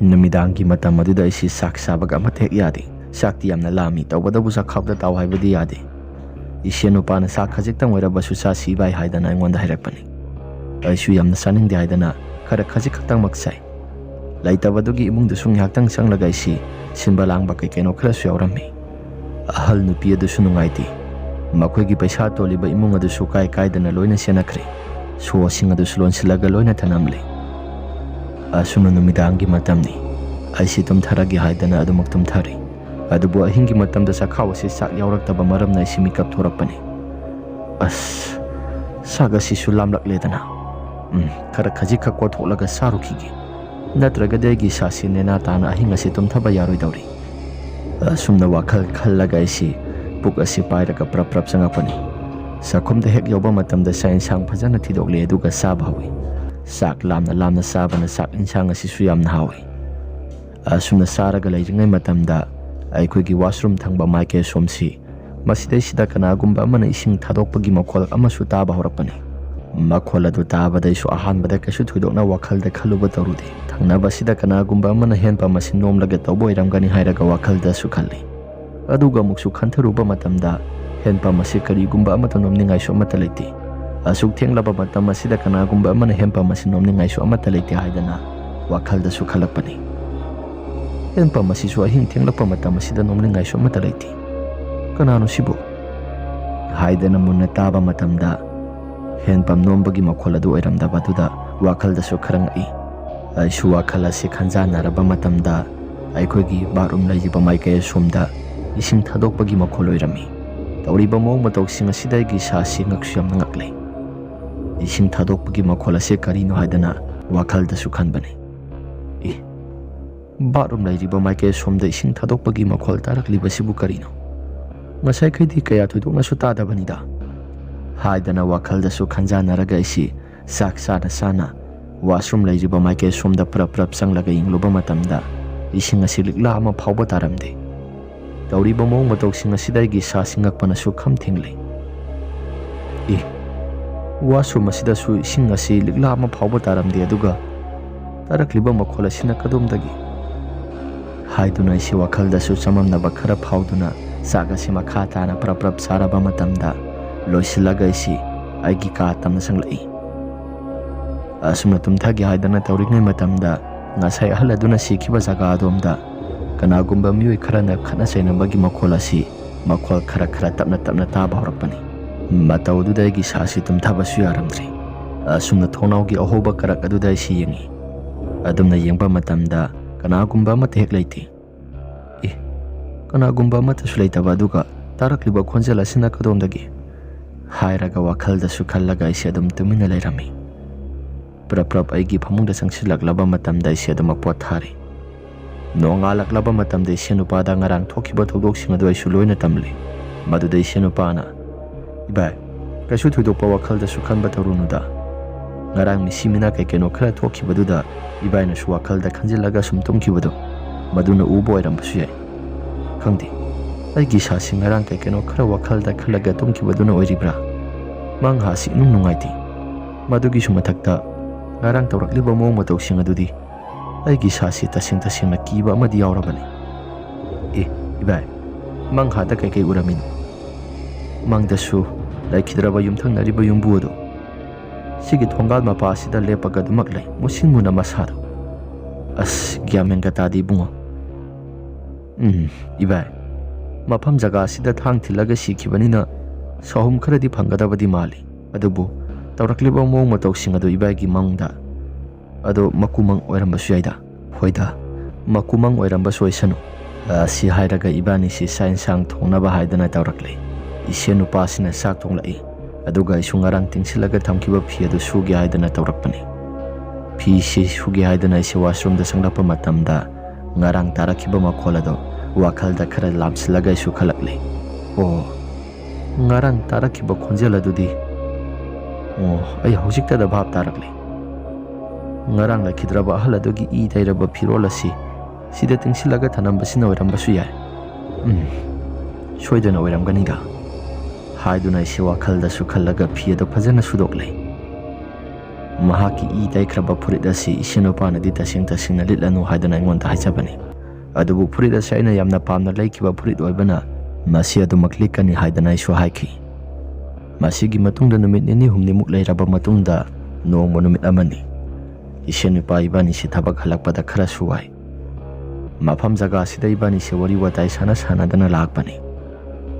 ꯅꯨꯃꯤꯗꯥꯡꯒꯤ ꯃꯇꯝ ꯑꯗꯨꯗ ꯑꯩꯁꯤ ꯆꯥꯛ ꯆꯥꯕꯒ ꯑꯃꯠꯇ ꯍꯦꯛ ꯌꯥꯗꯦ꯫ ꯆꯥꯛꯇꯤ ꯌꯥꯝꯅ ꯂꯥꯝꯃꯤ, ꯇꯧꯕꯇꯕꯨ ꯆꯥꯛꯈꯥꯎꯗ ꯇꯥꯎ ꯍꯥꯏꯕꯗꯤ ꯌꯥꯗꯦ꯫ ꯏꯁꯦꯟ ꯅꯨꯄꯥꯅ ꯆꯥꯛ ꯈꯖꯤꯛꯇꯪ ꯑꯣꯏꯔꯕꯁꯨ ꯆꯥꯁꯤ ꯏꯕꯥꯏ ꯍꯥꯏꯗꯅ ꯑꯩꯉꯣꯟꯗ ꯍꯥꯏꯔꯛꯄꯅꯤ꯫ ꯑꯩꯁꯨ ꯌꯥꯝꯅ ꯆꯥꯅꯤꯡꯗꯦ ꯍꯥꯏꯗꯅ ꯈꯔ ꯈꯖꯤꯛ ꯈꯛꯇꯪꯃꯛ ꯆꯥꯏ꯫ ꯂꯩꯇꯕꯗꯨꯒꯤ ꯏꯃꯨꯡꯗꯁꯨ ꯉꯥꯏꯍꯥꯛꯇꯪ ꯆꯪꯂꯒ ꯑꯩꯁꯤ ꯁꯤꯟꯕ ꯂꯥꯡꯕ ꯀꯩ ꯀꯩꯅꯣ ꯈꯔꯁꯨ ꯌꯥꯎꯔꯝꯃꯤ꯫ ꯑꯍꯜ ꯅꯨꯄꯤ ꯑꯗꯨꯁꯨ ꯅꯨꯡꯉꯥꯏꯇꯦ꯫ ꯃꯈꯣꯏꯒꯤ ꯄꯩꯁꯥ ꯇꯣꯜꯂꯤꯕ ꯏꯃꯨꯡ ꯑꯗꯨꯁꯨ ꯀꯥꯏ ꯀꯥꯏꯗꯅ ꯂꯣꯏꯅ ꯆꯦꯟꯅꯈ꯭ꯔꯦ꯫ ꯁꯣꯁꯤꯡ ꯑꯗꯨꯁꯨ ꯂꯣꯟꯁꯤꯜꯂꯒ ꯂꯣꯏꯅ ꯊꯅꯝꯂꯦ꯫ ꯑꯁꯨꯝꯅ ꯅꯨꯃꯤꯗꯥꯡꯒꯤ ꯃꯇꯝꯅꯤ꯫ ꯑꯩꯁꯤ ꯇꯨꯝꯊꯔꯒꯦ ꯍꯥꯏꯗꯅ ꯑꯗꯨꯃꯛ ꯇꯨꯝꯊꯔꯦ꯫ ꯑꯗꯨꯕꯨ ꯑꯍꯤꯡꯒꯤ ꯃꯇꯝꯗ ꯆꯥꯛꯈꯥꯎ ꯑꯁꯤ ꯆꯥꯛ ꯌꯥꯎꯔꯛꯇꯕ ꯃꯔꯝꯅ ꯑꯩꯁꯤ ꯃꯤꯀꯞ ꯊꯣꯔꯛꯄꯅꯤ꯫ ꯑꯁ, ꯆꯥꯛ ꯑꯁꯤꯁꯨ ꯂꯥꯝꯂꯛꯂꯦꯗꯅ꯫ ꯎꯝ, ꯈꯔ ꯈꯖꯤꯛꯈꯛ ꯀꯣꯊꯣꯛꯂꯒ ꯆꯥꯔꯨꯈꯤꯒꯦ꯫ ꯅꯠꯇ꯭ꯔꯒꯗꯤ ꯑꯩꯒꯤ ꯏꯁꯥꯁꯤ ꯅꯦꯅꯥ ꯇꯥꯅ ꯑꯍꯤꯡ ꯑꯁꯤ ꯇꯨꯝꯊꯕ ꯌꯥꯔꯣꯏꯗꯧꯔꯤ꯫ ꯑꯁꯨꯝꯅ ꯋꯥꯈꯜ ꯈꯜꯂꯒ ꯑꯩꯁꯤ ꯄꯨꯛ ꯑꯁꯤ ꯄꯥꯏꯔꯒ ꯄ꯭ꯔꯞ ꯄ꯭ꯔꯞ ꯆꯪꯉꯛꯄꯅꯤ꯫ ꯆꯥꯛꯈꯨꯝꯗ ꯍꯦꯛ ꯌꯧꯕ ꯃꯇꯝꯗ ꯆꯥꯛ ꯏꯟꯁꯥꯡ ꯐꯖꯅ ꯊꯤꯗꯣꯛꯂꯦ, ꯑꯗꯨꯒ ꯆꯥꯕ ꯍꯧꯏ꯫ ꯆꯥꯛ ꯂꯥꯝꯅ ꯂꯥꯝꯅ ꯆꯥꯕꯅ ꯆꯥꯛ ꯏꯟꯁꯥꯡ ꯑꯁꯤꯁꯨ ꯌꯥꯝꯅ ꯍꯥꯎꯏ꯫ ꯑꯁꯨꯝꯅ ꯆꯥꯔꯒ ꯂꯩꯔꯤꯉꯩ ꯃꯇꯝꯗ ꯑꯩꯈꯣꯏꯒꯤ ꯋꯥꯁꯔꯨꯝ ꯊꯪꯕ ꯃꯥꯏꯀꯩ ꯑꯁꯣꯝꯁꯤ, ꯃꯁꯤꯗꯩꯁꯤꯗ ꯀꯅꯥꯒꯨꯝꯕ ꯑꯃꯅ ꯏꯁꯤꯡ ꯊꯥꯗꯣꯛꯄꯒꯤ ꯃꯈꯣꯜ ꯑꯃꯁꯨ ꯇꯥꯕ ꯍꯧꯔꯛꯄꯅꯤ꯫ ꯃꯈꯣꯜ ꯑꯗꯨ ꯇꯥꯕꯗ ꯑꯩꯁꯨ ꯑꯍꯥꯟꯕꯗ ꯀꯩꯁꯨ ꯊꯣꯏꯗꯣꯛꯅ ꯋꯥꯈꯜꯗ ꯈꯜꯂꯨꯕ ꯇꯧꯔꯨꯗꯦ꯫ ꯊꯪꯅꯕꯁꯤꯗ ꯀꯅꯥꯒꯨꯝꯕ ꯑꯃꯅ ꯍꯦꯟ ꯄꯝ ꯑꯁꯤ ꯅꯣꯝꯂꯒ ꯇꯧꯕ ꯑꯣꯏꯔꯝꯒꯅꯤ ꯍꯥꯏꯔꯒ ꯋꯥꯈꯜꯗꯁꯨ ꯈꯜꯂꯤ꯫ ꯑꯗꯨꯒ ꯑꯃꯨꯛꯁꯨ ꯈꯟꯊꯔꯨꯕ ꯃꯇꯝꯗ ꯍꯦꯟꯄꯝ ꯑꯁꯤ ꯀꯔꯤꯒꯨꯝꯕ ꯑꯃꯠꯇ ꯅꯣꯝꯅꯤꯡꯉꯥꯏꯁꯨ ꯑꯃꯠꯇ ꯂꯩꯇꯦ꯫ ꯑꯁꯨꯛ ꯊꯦꯡꯂꯕ ꯃꯇꯝ ꯑꯁꯤꯗ ꯀꯅꯥꯒꯨꯝꯕ ꯑꯃꯅ ꯍꯦꯟꯄꯝ ꯑꯁꯤ ꯅꯣꯝꯅꯤꯡꯉꯥꯏꯁꯨ ꯑꯃꯠꯇ ꯂꯩꯇꯦ ꯍꯥꯏꯗꯅ ꯋꯥꯈꯜꯗꯁꯨ ꯈꯜꯂꯛꯄꯅꯤ꯫ ꯍꯦꯟꯄꯝ ꯑꯁꯤꯁꯨ ꯑꯍꯤꯡ ꯊꯦꯡꯂꯛꯄ ꯃꯇꯝ ꯑꯁꯤꯗ ꯅꯣꯝꯅꯤꯡꯉꯥꯏꯁꯨ ꯑꯃꯠꯇ ꯂꯩꯇꯦ꯫ "ꯀꯅꯥꯅꯣ ꯁꯤꯕꯨ?" ꯍꯥꯏꯗꯅ ꯃꯨꯟꯅ ꯇꯥꯕ ꯃꯇꯝꯗ ꯍꯦꯟꯄꯝ ꯅꯣꯝꯕꯒꯤ ꯃꯈꯣꯜ ꯑꯗꯨ ꯑꯣꯏꯔꯝꯗꯕ ꯑꯗꯨꯗ ꯋꯥꯈꯜꯗꯁꯨ ꯈꯔ ꯉꯛꯏ꯫ ꯑꯩꯁꯨ ꯋꯥꯈꯜ ꯑꯁꯤ ꯈꯟꯖꯥꯟꯅꯔꯕ ꯃꯇꯝꯗ ꯑꯩꯈꯣꯏꯒꯤ ꯕꯥꯠꯔꯨꯝ ꯂꯩꯔꯤꯕ ꯃꯥꯏꯀꯩ ꯑꯁꯣꯝꯗ ꯏꯁꯤꯡ ꯊꯥꯗꯣꯛꯄꯒꯤ ꯃꯈꯣꯜ ꯑꯣꯏꯔꯝꯃꯤ꯫ ꯇꯧꯔꯤꯕ ꯃꯑꯣꯡ ꯃꯇꯧꯁꯤꯡ ꯑꯁꯤꯗ ꯑꯩꯒꯤ ꯏꯁꯥꯁꯤ ꯉꯛꯁꯨ ꯌꯥꯝꯅ ꯉꯛꯂꯦ꯫ ꯏꯁꯤꯡ ꯊꯥꯗꯣꯛꯄꯒꯤ ꯃꯈꯣꯜ ꯑꯁꯤ ꯀꯔꯤꯅꯣ ꯍꯥꯏꯗꯅ ꯋꯥꯈꯜꯗꯁꯨ ꯈꯟꯕꯅꯤ꯫ "ꯏ, ꯕꯥꯠꯔꯨꯝ ꯂꯩꯔꯤꯕ ꯃꯥꯏꯀꯩ ꯑꯁꯣꯝꯗ ꯏꯁꯤꯡ ꯊꯥꯗꯣꯛꯄꯒꯤ ꯃꯈꯣꯜ ꯇꯥꯔꯛꯂꯤꯕꯁꯤꯕꯨ ꯀꯔꯤꯅꯣ? ꯉꯁꯥꯏꯈꯩꯗꯤ ꯀꯌꯥ ꯊꯣꯏꯗꯣꯛꯅꯁꯨ ꯇꯥꯗꯕꯅꯤꯗ" ꯍꯥꯏꯗꯅ ꯋꯥꯈꯜꯗꯁꯨ ꯈꯟꯖꯥꯟꯅꯔꯒ ꯑꯩꯁꯤ ꯆꯥꯛ ꯆꯥꯅ ꯆꯥꯅ ꯋꯥꯁꯔꯨꯝ ꯂꯩꯔꯤꯕ ꯃꯥꯏꯀꯩ ꯑꯁꯣꯝꯗ ꯄ꯭ꯔꯞ ꯄ꯭ꯔꯞ ꯆꯪꯂꯒ ꯌꯦꯡꯂꯨꯕ ꯃꯇꯝꯗ ꯏꯁꯤꯡ ꯑꯁꯤ ꯂꯤꯛꯂꯥ ꯑꯃ ꯐꯥꯎꯕ ꯇꯥꯔꯝꯗꯦ꯫ ꯇꯧꯔꯤꯕ ꯃꯑꯣꯡ ꯃꯇꯧꯁꯤꯡ ꯑꯁꯤꯗ ꯑꯩꯒꯤ ꯏꯁꯥꯁꯤ ꯉꯛꯄꯅꯁꯨ ꯈꯝ ꯊꯦꯡꯂꯦ꯫ "ꯏ, ꯋꯥꯁꯔꯨꯝ ꯑꯁꯤꯗꯁꯨ ꯏꯁꯤꯡ ꯑꯁꯤ ꯂꯤꯛꯂꯥ ꯑꯃ ꯐꯥꯎꯕ ꯇꯥꯔꯝꯗꯦ, ꯑꯗꯨꯒ ꯇꯥꯔꯛꯂꯤꯕ ꯃꯈꯣꯜ ꯑꯁꯤꯅ ꯀꯗꯣꯝꯗꯒꯤ?" ꯍꯥꯏꯗꯨꯅ ꯑꯩꯁꯤ ꯋꯥꯈꯜꯗꯁꯨ ꯆꯃꯝꯅꯕ ꯈꯔ ꯐꯥꯎꯗꯨꯅ ꯆꯥꯛ ꯑꯁꯤ ꯃꯈꯥ ꯇꯥꯅ ꯄ꯭ꯔꯞ ꯄ꯭ꯔꯞ ꯆꯥꯔꯕ ꯃꯇꯝꯗ ꯂꯣꯏꯁꯤꯜꯂꯒ ꯑꯩꯁꯤ ꯑꯩꯒꯤ ꯀꯥ ꯇꯝꯅ ꯆꯪꯂꯛꯏ꯫ ꯑꯁꯨꯝꯅ ꯇꯨꯝꯊꯒꯦ ꯍꯥꯏꯗꯅ ꯇꯧꯔꯤꯉꯩ ꯃꯇꯝꯗ ꯉꯁꯥꯏ ꯑꯍꯜ ꯑꯗꯨꯅ ꯁꯤꯈꯤꯕ ꯖꯒꯥ ꯑꯗꯣꯝꯗ ꯀꯅꯥꯒꯨꯝꯕ ꯃꯤꯑꯣꯏ ꯈꯔꯅ ꯈꯠꯅ ꯆꯩꯅꯕꯒꯤ ꯃꯈꯣꯜ ꯑꯁꯤ ꯃꯈꯣꯜ ꯈꯔ ꯈꯔ ꯇꯞꯅ ꯇꯞꯅ ꯇꯥꯕ ꯍꯧꯔꯛꯄꯅꯤ꯫ ꯃꯇꯧ ꯑꯗꯨꯗ ꯑꯩꯒꯤ ꯏꯁꯥꯁꯤ ꯇꯨꯝꯊꯕꯁꯨ ꯌꯥꯔꯝꯗ꯭ꯔꯦ꯫ ꯑꯁꯨꯝꯅ ꯊꯣꯡꯅꯥꯎꯒꯤ ꯑꯍꯣꯕ ꯀꯔꯛ ꯑꯗꯨꯗ ꯑꯩꯁꯤ ꯌꯦꯡꯉꯤ꯫ ꯑꯗꯨꯝꯅ ꯌꯦꯡꯕ ꯃꯇꯝꯗ ꯀꯅꯥꯒꯨꯝꯕ ꯑꯃꯠꯇ ꯍꯦꯛ ꯂꯩꯇꯦ꯫ "ꯑꯦ, ꯀꯅꯥꯒꯨꯝꯕ ꯑꯃꯠꯇꯁꯨ ꯂꯩꯇꯕ, ꯑꯗꯨꯒ ꯇꯥꯔꯛꯂꯤꯕ ꯈꯣꯟꯖꯦꯜ ꯑꯁꯤꯅ ꯀꯗꯣꯝꯗꯒꯤ?" ꯍꯥꯏꯔꯒ ꯋꯥꯈꯜꯗꯁꯨ ꯈꯜꯂꯒ ꯑꯩꯁꯦ ꯑꯗꯨꯝ ꯇꯨꯃꯤꯟꯅ ꯂꯩꯔꯝꯃꯤ꯫ ꯄ꯭ꯔꯞ ꯄ꯭ꯔꯞ ꯑꯩꯒꯤ ꯐꯃꯨꯡꯗ ꯆꯪꯁꯤꯜꯂꯛꯂꯕ ꯃꯇꯝꯗ ꯑꯩꯁꯦ ꯑꯗꯨꯃꯛ ꯄꯣꯊꯥꯔꯤ꯫ ꯅꯣꯡꯉꯥꯜꯂꯛꯂꯕ ꯃꯇꯝꯗ ꯏꯁꯦꯟ ꯅꯨꯄꯥꯗ ꯉꯔꯥꯡ ꯊꯣꯛꯈꯤꯕ ꯊꯧꯗꯣꯛꯁꯤꯡ ꯑꯗꯨ ꯑꯩꯁꯨ ꯂꯣꯏꯅ ꯇꯝꯂꯤ꯫ ꯃꯗꯨꯗ ꯏꯁꯦꯟ ꯅꯨꯄꯥꯅ, "ꯏꯕꯥꯏ, ꯀꯩꯁꯨ ꯊꯣꯏꯗꯣꯛꯄ ꯋꯥꯈꯜꯗꯁꯨ ꯈꯟꯕ ꯇꯧꯔꯨꯅꯨꯗ꯫ ꯉꯔꯥꯡ ꯃꯤꯁꯤ ꯃꯤꯅꯥ ꯀꯩ ꯀꯩꯅꯣ ꯈꯔ ꯊꯣꯛꯈꯤꯕꯗꯨꯗ ꯏꯕꯥꯏꯅꯁꯨ ꯋꯥꯈꯜꯗ ꯈꯟꯖꯤꯜꯂꯒ ꯁꯨꯝ ꯇꯨꯝꯈꯤꯕꯗꯣ, ꯃꯗꯨꯅ ꯎꯕ ꯑꯣꯏꯔꯝꯕꯁꯨ ꯌꯥꯏ꯫ ꯈꯪꯗꯦ, ꯑꯩꯒꯤ ꯏꯁꯥꯁꯤ ꯉꯔꯥꯡ ꯀꯩ ꯀꯩꯅꯣ ꯈꯔ ꯋꯥꯈꯜꯗ ꯈꯜꯂꯒ ꯇꯨꯝꯈꯤꯕꯗꯨꯅ ꯑꯣꯏꯔꯤꯕ꯭ꯔꯥ? ꯃꯪꯍꯥꯁꯤ ꯏꯅꯨꯡ ꯅꯨꯡꯉꯥꯏꯇꯦ꯫ ꯃꯗꯨꯒꯤꯁꯨ ꯃꯊꯛꯇ ꯉꯔꯥꯡ ꯇꯧꯔꯛꯂꯤꯕ ꯃꯑꯣꯡ ꯃꯇꯧꯁꯤꯡ ꯑꯗꯨꯗꯤ ꯑꯩꯒꯤ ꯏꯁꯥꯁꯤ ꯇꯁꯦꯡ ꯇꯁꯦꯡꯅ ꯀꯤꯕ ꯑꯃꯗꯤ ꯌꯥꯎꯔꯕꯅꯤ꯫ ꯑꯦ, ꯏꯕꯥꯏ, ꯃꯪꯍꯥꯗ ꯀꯩꯀꯩ ꯎꯔꯝꯃꯤꯅꯣ?" ꯃꯪꯗꯁꯨ ꯂꯩꯈꯤꯗ꯭ꯔꯕ ꯌꯨꯝꯊꯪꯅꯔꯤꯕ ꯌꯨꯝꯕꯨ ꯑꯗꯨ ꯁꯤꯒꯤ ꯊꯣꯡꯒꯥꯜ ꯃꯄꯥ ꯑꯁꯤꯗ ꯂꯦꯞꯄꯒ ꯑꯗꯨꯃꯛ ꯂꯩ, ꯃꯨꯁꯤꯟ ꯃꯨꯅ ꯃꯁꯥꯗꯣ꯫ ꯑꯁ, ꯒ꯭ꯌꯥꯟ ꯃꯦꯟꯒ ꯇꯥꯗꯦ ꯏꯕꯨꯡꯉꯣ꯫ ꯎꯝ, ꯏꯕꯥꯏ, ꯃꯐꯝ ꯖꯒꯥ ꯑꯁꯤꯗ ꯊꯥꯡ ꯊꯤꯜꯂꯒ ꯁꯤꯈꯤꯕꯅꯤꯅ ꯁꯥꯍꯨꯝ ꯈꯔꯗꯤ ꯐꯪꯒꯗꯕꯗꯤ ꯃꯥꯜꯂꯤ꯫ ꯑꯗꯨꯕꯨ ꯇꯧꯔꯛꯂꯤꯕ ꯃꯑꯣꯡ ꯃꯇꯧꯁꯤꯡ ꯑꯗꯨ ꯏꯕꯥꯏꯒꯤ ꯃꯪꯗ ꯑꯗꯣ ꯃꯀꯨꯃꯪ ꯑꯣꯏꯔꯝꯕꯁꯨ ꯌꯥꯏꯗ꯫ ꯍꯣꯏꯗ, ꯃꯀꯨꯃꯪ ꯑꯣꯏꯔꯝꯕꯁꯨ ꯑꯣꯏꯁꯅꯨ꯫ ꯑ, ꯁꯤ ꯍꯥꯏꯔꯒ ꯏꯕꯥꯅꯤꯁꯤ ꯆꯥꯛ ꯏꯟꯁꯥꯡ ꯊꯣꯡꯅꯕ ꯍꯥꯏꯗꯅ ꯇꯧꯔꯛꯂꯦ꯫ ꯏꯁꯦ ꯅꯨꯄꯥꯁꯤꯅ ꯆꯥꯛ ꯊꯣꯡꯂꯛꯏ꯫ ꯑꯗꯨꯒ ꯑꯩꯁꯨ ꯉꯔꯥꯡ ꯇꯤꯡꯁꯤꯜꯂꯒ ꯊꯝꯈꯤꯕ ꯐꯤ ꯑꯗꯨ ꯁꯨꯒꯦ ꯍꯥꯏꯗꯅ ꯇꯧꯔꯛꯄꯅꯤ꯫ ꯐꯤꯁꯤ ꯁꯨꯒꯦ ꯍꯥꯏꯗꯅ ꯑꯩꯁꯦ washroomꯗ ꯆꯪꯂꯛꯄ ꯃꯇꯝꯗ ꯉꯔꯥꯡ ꯇꯥꯔꯛꯈꯤꯕ ꯃꯈꯣꯜ ꯑꯗꯣ ꯋꯥꯈꯜꯗ ꯈꯔ ꯂꯥꯝꯁꯤꯜꯂꯒ ꯑꯩꯁꯨ ꯈꯜꯂꯛꯂꯦ꯫ ꯑꯣ, ꯉꯔꯥꯡ ꯇꯥꯔꯛꯈꯤꯕ ꯈꯣꯟꯖꯦꯜ ꯑꯗꯨꯗꯤ, ꯑꯣ, ꯑꯩ ꯍꯧꯖꯤꯛꯇꯗ ꯚꯥꯞ ꯇꯥꯔꯛꯂꯦ꯫ ꯉꯔꯥꯡ ꯂꯩꯈꯤꯗ꯭ꯔꯕ ꯑꯍꯜ ꯑꯗꯨꯒꯤ ꯏ ꯇꯩꯔꯕ ꯐꯤꯔꯣꯜ ꯑꯁꯤ ꯁꯤꯗ ꯇꯤꯡꯁꯤꯜꯂꯒ ꯊꯅꯝꯕꯁꯤꯅ ꯑꯣꯏꯔꯝꯕꯁꯨ ꯌꯥꯏ꯫ ꯎꯝ, ꯁꯣꯏꯗꯅ ꯑꯣꯏꯔꯝꯒꯅꯤꯗ ꯍꯥꯏꯗꯨꯅ ꯑꯩꯁꯦ ꯋꯥꯈꯜꯗꯁꯨ ꯈꯜꯂꯒ ꯐꯤ ꯑꯗꯨ ꯐꯖꯅ ꯁꯨꯗꯣꯛꯂꯦ꯫ ꯃꯍꯥꯛꯀꯤ ꯏ ꯇꯩꯈ꯭ꯔꯕ ꯐꯨꯔꯤꯠ ꯑꯁꯤ ꯏꯁꯦꯟ ꯅꯨꯄꯥꯅꯗꯤ ꯇꯁꯦꯡ ꯇꯁꯦꯡꯅ ꯂꯤꯠꯂꯅꯨ ꯍꯥꯏꯗꯨꯅ ꯑꯩꯉꯣꯟꯗ ꯍꯥꯏꯖꯕꯅꯤ꯫ ꯑꯗꯨꯕꯨ ꯐꯨꯔꯤꯠ ꯑꯁꯤ ꯑꯩꯅ ꯌꯥꯝꯅ ꯄꯥꯝꯅ ꯂꯩꯈꯤꯕ ꯐꯨꯔꯤꯠ ꯑꯣꯏꯕꯅ ꯃꯁꯤ ꯑꯗꯨꯃꯛ ꯂꯤꯠꯀꯅꯤ ꯍꯥꯏꯗꯅ ꯑꯩꯁꯨ ꯍꯥꯏꯈꯤ꯫ ꯃꯁꯤꯒꯤ ꯃꯇꯨꯡꯗ ꯅꯨꯃꯤꯠ ꯅꯤꯅꯤ ꯍꯨꯝꯅꯤꯃꯨꯛ ꯂꯩꯔꯕ ꯃꯇꯨꯡꯗ ꯅꯣꯡꯃ ꯅꯨꯃꯤꯠ ꯑꯃꯅꯤ꯫ ꯏꯁꯦꯟ ꯅꯨꯄꯥ ꯏꯕꯥꯅꯤꯁꯤ ꯊꯕꯛ ꯍꯜꯂꯛꯄꯗ ꯈꯔꯁꯨ ꯋꯥꯏ꯫ ꯃꯐꯝ ꯖꯒꯥꯁꯤꯗ ꯏꯕꯥꯅꯤꯁꯦ ꯋꯥꯔꯤ ꯋꯥꯇꯥꯏ ꯁꯥꯟꯅ ꯁꯥꯟꯅꯗꯅ ꯂꯥꯛꯄꯅꯤ꯫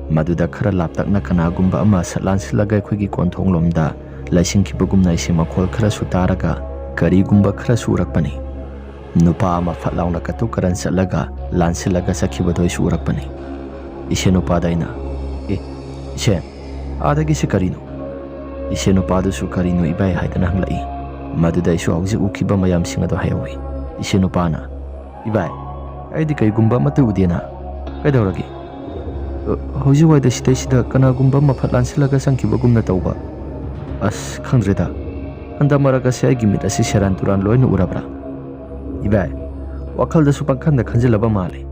ꯃꯗꯨꯗ ꯈꯔ ꯂꯥꯞꯇꯛꯅ ꯀꯅꯥꯒꯨꯝꯕ ꯑꯃ ꯁꯠ ꯂꯥꯟꯁꯤꯜꯂꯒ ꯑꯩꯈꯣꯏꯒꯤ ꯀꯣꯟꯊꯣꯡꯂꯣꯝꯗ ꯂꯩꯁꯤꯟꯈꯤꯕꯒꯨꯝꯅ ꯑꯩꯁꯦ ꯃꯈꯣꯜ ꯈꯔꯁꯨ ꯇꯥꯔꯒ ꯀꯔꯤꯒꯨꯝꯕ ꯈꯔꯁꯨ ꯎꯔꯛꯄꯅꯤ꯫ ꯅꯨꯄꯥ ꯑꯃ ꯐꯠ ꯂꯥꯎꯅ ꯀꯇꯨ ꯀꯔꯟ ꯆꯠꯂꯒ ꯂꯥꯟꯁꯤꯜꯂꯒ ꯆꯠꯈꯤꯕꯗꯣ ꯑꯩꯁꯨ ꯎꯔꯛꯄꯅꯤ꯫ ꯏꯁꯦꯟ ꯅꯨꯄꯥꯗ ꯑꯩꯅ, "ꯑꯦ, ꯏꯁꯦꯟ, ꯑꯥꯗꯒꯤꯁꯤ ꯀꯔꯤꯅꯣ?" ꯏꯁꯦꯟ ꯅꯨꯄꯥꯗꯨꯁꯨ ꯀꯔꯤꯅꯣ ꯏꯕꯥꯏ ꯍꯥꯏꯗꯅ ꯍꯪꯂꯛꯏ꯫ ꯃꯗꯨꯗ ꯑꯩꯁꯨ ꯍꯧꯖꯤꯛ ꯎꯈꯤꯕ ꯃꯌꯥꯝꯁꯤꯡ ꯑꯗꯣ ꯍꯥꯏꯍꯧꯏ꯫ ꯏꯁꯦꯟ ꯅꯨꯄꯥꯅ, "ꯏꯕꯥꯏ, ꯑꯩꯗꯤ ꯀꯩꯒꯨꯝꯕ ꯑꯃꯠꯇ ꯎꯗꯦꯅ꯫ ꯀꯩꯗꯧꯔꯒꯦ?" "ꯑ, ꯍꯧꯖꯤꯛ ꯋꯥꯏꯗ ꯁꯤꯗꯩꯁꯤꯗ ꯀꯅꯥꯒꯨꯝꯕ ꯑꯃ ꯐꯠ ꯂꯥꯟꯁꯤꯜꯂꯒ ꯆꯪꯈꯤꯕꯒꯨꯝꯅ ꯇꯧꯕ꯫ ꯑꯁ, ꯈꯪꯗ꯭ꯔꯦꯗ꯫ ꯍꯟꯗꯛ ꯃꯔꯛ ꯑꯁꯤ ꯑꯩꯒꯤ ꯃꯤꯠ ꯑꯁꯤ ꯁꯦꯔꯥꯟ ꯇꯨꯔꯥꯟ ꯂꯣꯏꯅ ꯎꯔꯕ꯭ꯔꯥ? ꯏꯕꯥꯏ, ꯋꯥꯈꯜꯗꯁꯨ ꯄꯪꯈꯟꯗ ꯈꯟꯖꯤꯜꯂꯕ ꯃꯥꯜꯂꯦ꯫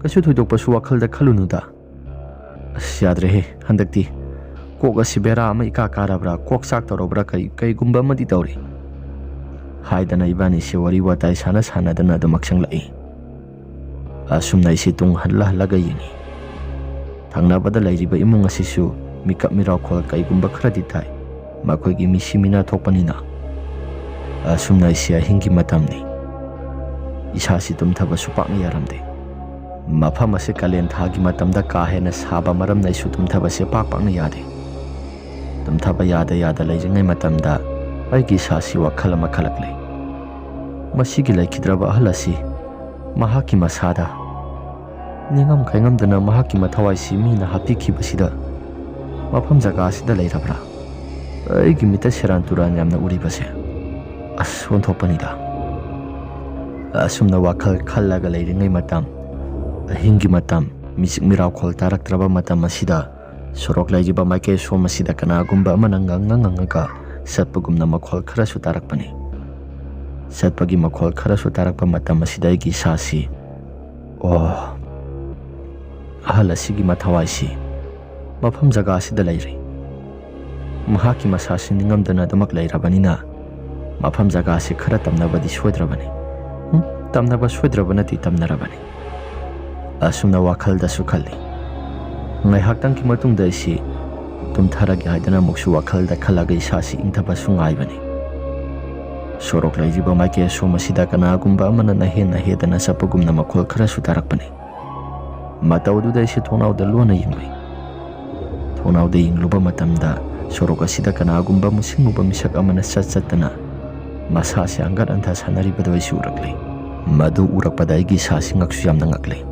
ꯀꯩꯁꯨ ꯊꯣꯏꯗꯣꯛꯄꯁꯨ ꯋꯥꯈꯜꯗ ꯈꯜꯂꯨꯅꯨꯗ꯫ ꯑꯁ, ꯌꯥꯗ꯭ꯔꯦꯍꯦ ꯍꯟꯗꯛꯇꯤ꯫ ꯀꯣꯛ ꯑꯁꯤ ꯕꯦꯔꯥ ꯑꯃ ꯏꯀꯥ ꯀꯥꯔꯕ꯭ꯔꯥ, ꯀꯣꯛ ꯆꯥꯛ ꯇꯧꯔꯕ꯭ꯔꯥ, ꯀꯩ, ꯀꯩꯒꯨꯝꯕ ꯑꯃꯗꯤ ꯇꯧꯔꯦ" ꯍꯥꯏꯗꯅ ꯏꯕꯥꯅꯤꯁꯦ ꯋꯥꯔꯤ ꯋꯥꯇꯥꯏ ꯁꯥꯟꯅ ꯁꯥꯟꯅꯗꯅ ꯑꯗꯨꯃꯛ ꯆꯪꯂꯛꯏ꯫ ꯑꯁꯨꯝꯅ ꯑꯩꯁꯦ ꯇꯨꯡ ꯍꯜꯂ ꯍꯜꯂꯒ ꯌꯦꯡꯉꯤ꯫ ꯊꯪꯅꯕꯗ ꯂꯩꯔꯤꯕ ꯏꯃꯨꯡ ꯑꯁꯤꯁꯨ ꯃꯤꯀꯞ ꯃꯤꯔꯥꯎꯈꯣꯜ ꯀꯩꯒꯨꯝꯕ ꯈꯔꯗꯤ ꯊꯥꯏ꯫ ꯃꯈꯣꯏꯒꯤ ꯃꯤꯁꯤ ꯃꯤꯅꯥ ꯊꯣꯛꯄꯅꯤꯅ꯫ ꯑꯁꯨꯝꯅ ꯑꯩꯁꯤ ꯑꯍꯤꯡꯒꯤ ꯃꯇꯝꯅꯤ꯫ ꯏꯁꯥꯁꯤ ꯇꯨꯝꯊꯕꯁꯨ ꯄꯥꯛꯅ ꯌꯥꯔꯝꯗꯦ꯫ ꯃꯐꯝ ꯑꯁꯤ ꯀꯥꯂꯦꯟ ꯊꯥꯒꯤ ꯃꯇꯝꯗ ꯀꯥ ꯍꯦꯟꯅ ꯁꯥꯕ ꯃꯔꯝꯅ ꯑꯩꯁꯨ ꯇꯨꯝꯊꯕꯁꯦ ꯄꯥꯛ ꯄꯥꯛꯅ ꯌꯥꯗꯦ꯫ ꯇꯨꯝꯊꯕ ꯌꯥꯗ ꯌꯥꯗ ꯂꯩꯔꯤꯉꯩ ꯃꯇꯝꯗ ꯑꯩꯒꯤ ꯏꯁꯥꯁꯤ ꯋꯥꯈꯜ ꯑꯃ ꯈꯜꯂꯛꯂꯦ꯫ ꯃꯁꯤꯒꯤ ꯂꯩꯈꯤꯗ꯭ꯔꯕ ꯑꯍꯜ ꯑꯁꯤ ꯃꯍꯥꯛꯀꯤ ꯃꯁꯥꯗ ꯅꯤꯡꯉꯝ ꯈꯥꯏꯉꯝꯗꯅ ꯃꯍꯥꯛꯀꯤ ꯃꯊꯋꯥꯏꯁꯤ ꯃꯤꯅ ꯍꯥꯠꯄꯤꯈꯤꯕꯁꯤꯗ ꯃꯐꯝ ꯖꯒꯥ ꯑꯁꯤꯗ ꯂꯩꯔꯕ꯭ꯔꯥ? ꯑꯩꯒꯤ ꯃꯤꯠꯇ ꯁꯦꯔꯥꯟ ꯇꯨꯔꯥꯟ ꯌꯥꯝꯅ ꯎꯔꯤꯕꯁꯦ ꯑꯁ ꯑꯣꯟꯊꯣꯛꯄꯅꯤꯗ꯫ ꯑꯁꯨꯝꯅ ꯋꯥꯈꯜ ꯈꯜꯂꯒ ꯂꯩꯔꯤꯉꯩ ꯃꯇꯝ, ꯑꯍꯤꯡꯒꯤ ꯃꯇꯝ, ꯃꯤꯆꯤꯛ ꯃꯤꯔꯥꯎꯈꯣꯜ ꯇꯥꯔꯛꯇ꯭ꯔꯕ ꯃꯇꯝ ꯑꯁꯤꯗ ꯁꯣꯔꯣꯛ ꯂꯩꯔꯤꯕ ꯃꯥꯏꯀꯩ ꯑꯁꯣꯝ ꯑꯁꯤꯗ ꯀꯅꯥꯒꯨꯝꯕ ꯑꯃꯅ ꯉꯪꯉ ꯉꯪꯉꯒ ꯆꯠꯄꯒꯨꯝꯅ ꯃꯈꯣꯜ ꯈꯔꯁꯨ ꯇꯥꯔꯛꯄꯅꯤ꯫ ꯆꯠꯄꯒꯤ ꯃꯈꯣꯜ ꯈꯔꯁꯨ ꯇꯥꯔꯛꯄ ꯃꯇꯝ ꯑꯁꯤꯗ ꯑꯩꯒꯤ ꯏꯁꯥꯁꯤ, ꯑꯣ, ꯑꯍꯜ ꯑꯁꯤꯒꯤ ꯃꯊꯋꯥꯏꯁꯤ ꯃꯐꯝ ꯖꯒꯥ ꯑꯁꯤꯗ ꯂꯩꯔꯦ꯫ ꯃꯍꯥꯛꯀꯤ ꯃꯁꯥꯁꯤ ꯅꯤꯡꯉꯝꯗꯅ ꯑꯗꯨꯃꯛ ꯂꯩꯔꯕꯅꯤꯅ ꯃꯐꯝ ꯖꯒꯥꯁꯤ ꯈꯔ ꯇꯝꯅꯕꯗꯤ ꯁꯣꯏꯗ꯭ꯔꯕꯅꯤ꯫ ꯎꯝ, ꯇꯝꯅꯕ ꯁꯣꯏꯗ꯭ꯔꯕ ꯅꯠꯇꯦ, ꯇꯝꯅꯔꯕꯅꯤ꯫ ꯑꯁꯨꯝꯅ ꯋꯥꯈꯜꯗꯁꯨ ꯈꯜꯂꯤ꯫ ꯉꯥꯏꯍꯥꯛꯇꯪꯒꯤ ꯃꯇꯨꯡꯗ ꯑꯩꯁꯤ ꯇꯨꯝꯊꯔꯒꯦ ꯍꯥꯏꯗꯅ ꯑꯃꯨꯛꯁꯨ ꯋꯥꯈꯜꯗ ꯈꯜꯂꯒ ꯏꯁꯥꯁꯤ ꯏꯪꯊꯕꯁꯨ ꯉꯥꯏꯕꯅꯤ꯫ ꯁꯣꯔꯣꯛ ꯂꯩꯔꯤꯕ ꯃꯥꯏꯀꯩ ꯑꯁꯣꯝ ꯑꯁꯤꯗ ꯀꯅꯥꯒꯨꯝꯕ ꯑꯃꯅ ꯅꯍꯦ ꯅꯍꯦꯗꯅ ꯆꯠꯄꯒꯨꯝꯅ ꯃꯈꯣꯜ ꯈꯔꯁꯨ ꯇꯥꯔꯛꯄꯅꯤ꯫ ꯃꯇꯧ ꯑꯗꯨꯗ ꯑꯩꯁꯤ ꯊꯣꯡꯅꯥꯎꯗ ꯂꯣꯟꯅ ꯌꯦꯡꯂꯨꯏ꯫ ꯊꯣꯡꯅꯥꯎꯗ ꯌꯦꯡꯂꯨꯕ ꯃꯇꯝꯗ ꯁꯣꯔꯣꯛ ꯑꯁꯤꯗ ꯀꯅꯥꯒꯨꯝꯕ ꯃꯨꯁꯤꯡ ꯃꯨꯕ ꯃꯤꯁꯛ ꯑꯃꯅ ꯆꯠ ꯆꯠꯇꯅ ꯃꯁꯥꯁꯦ ꯑꯪꯒꯠ ꯑꯪꯊꯥ ꯁꯥꯟꯅꯔꯤꯕꯗꯨ ꯑꯩꯁꯨ ꯎꯔꯛꯂꯦ꯫ ꯃꯗꯨ ꯎꯔꯛꯄꯗ ꯑꯩꯒꯤ ꯏꯁꯥꯁꯤ ꯉꯛꯁꯨ ꯌꯥꯝꯅ ꯉꯛꯂꯦ꯫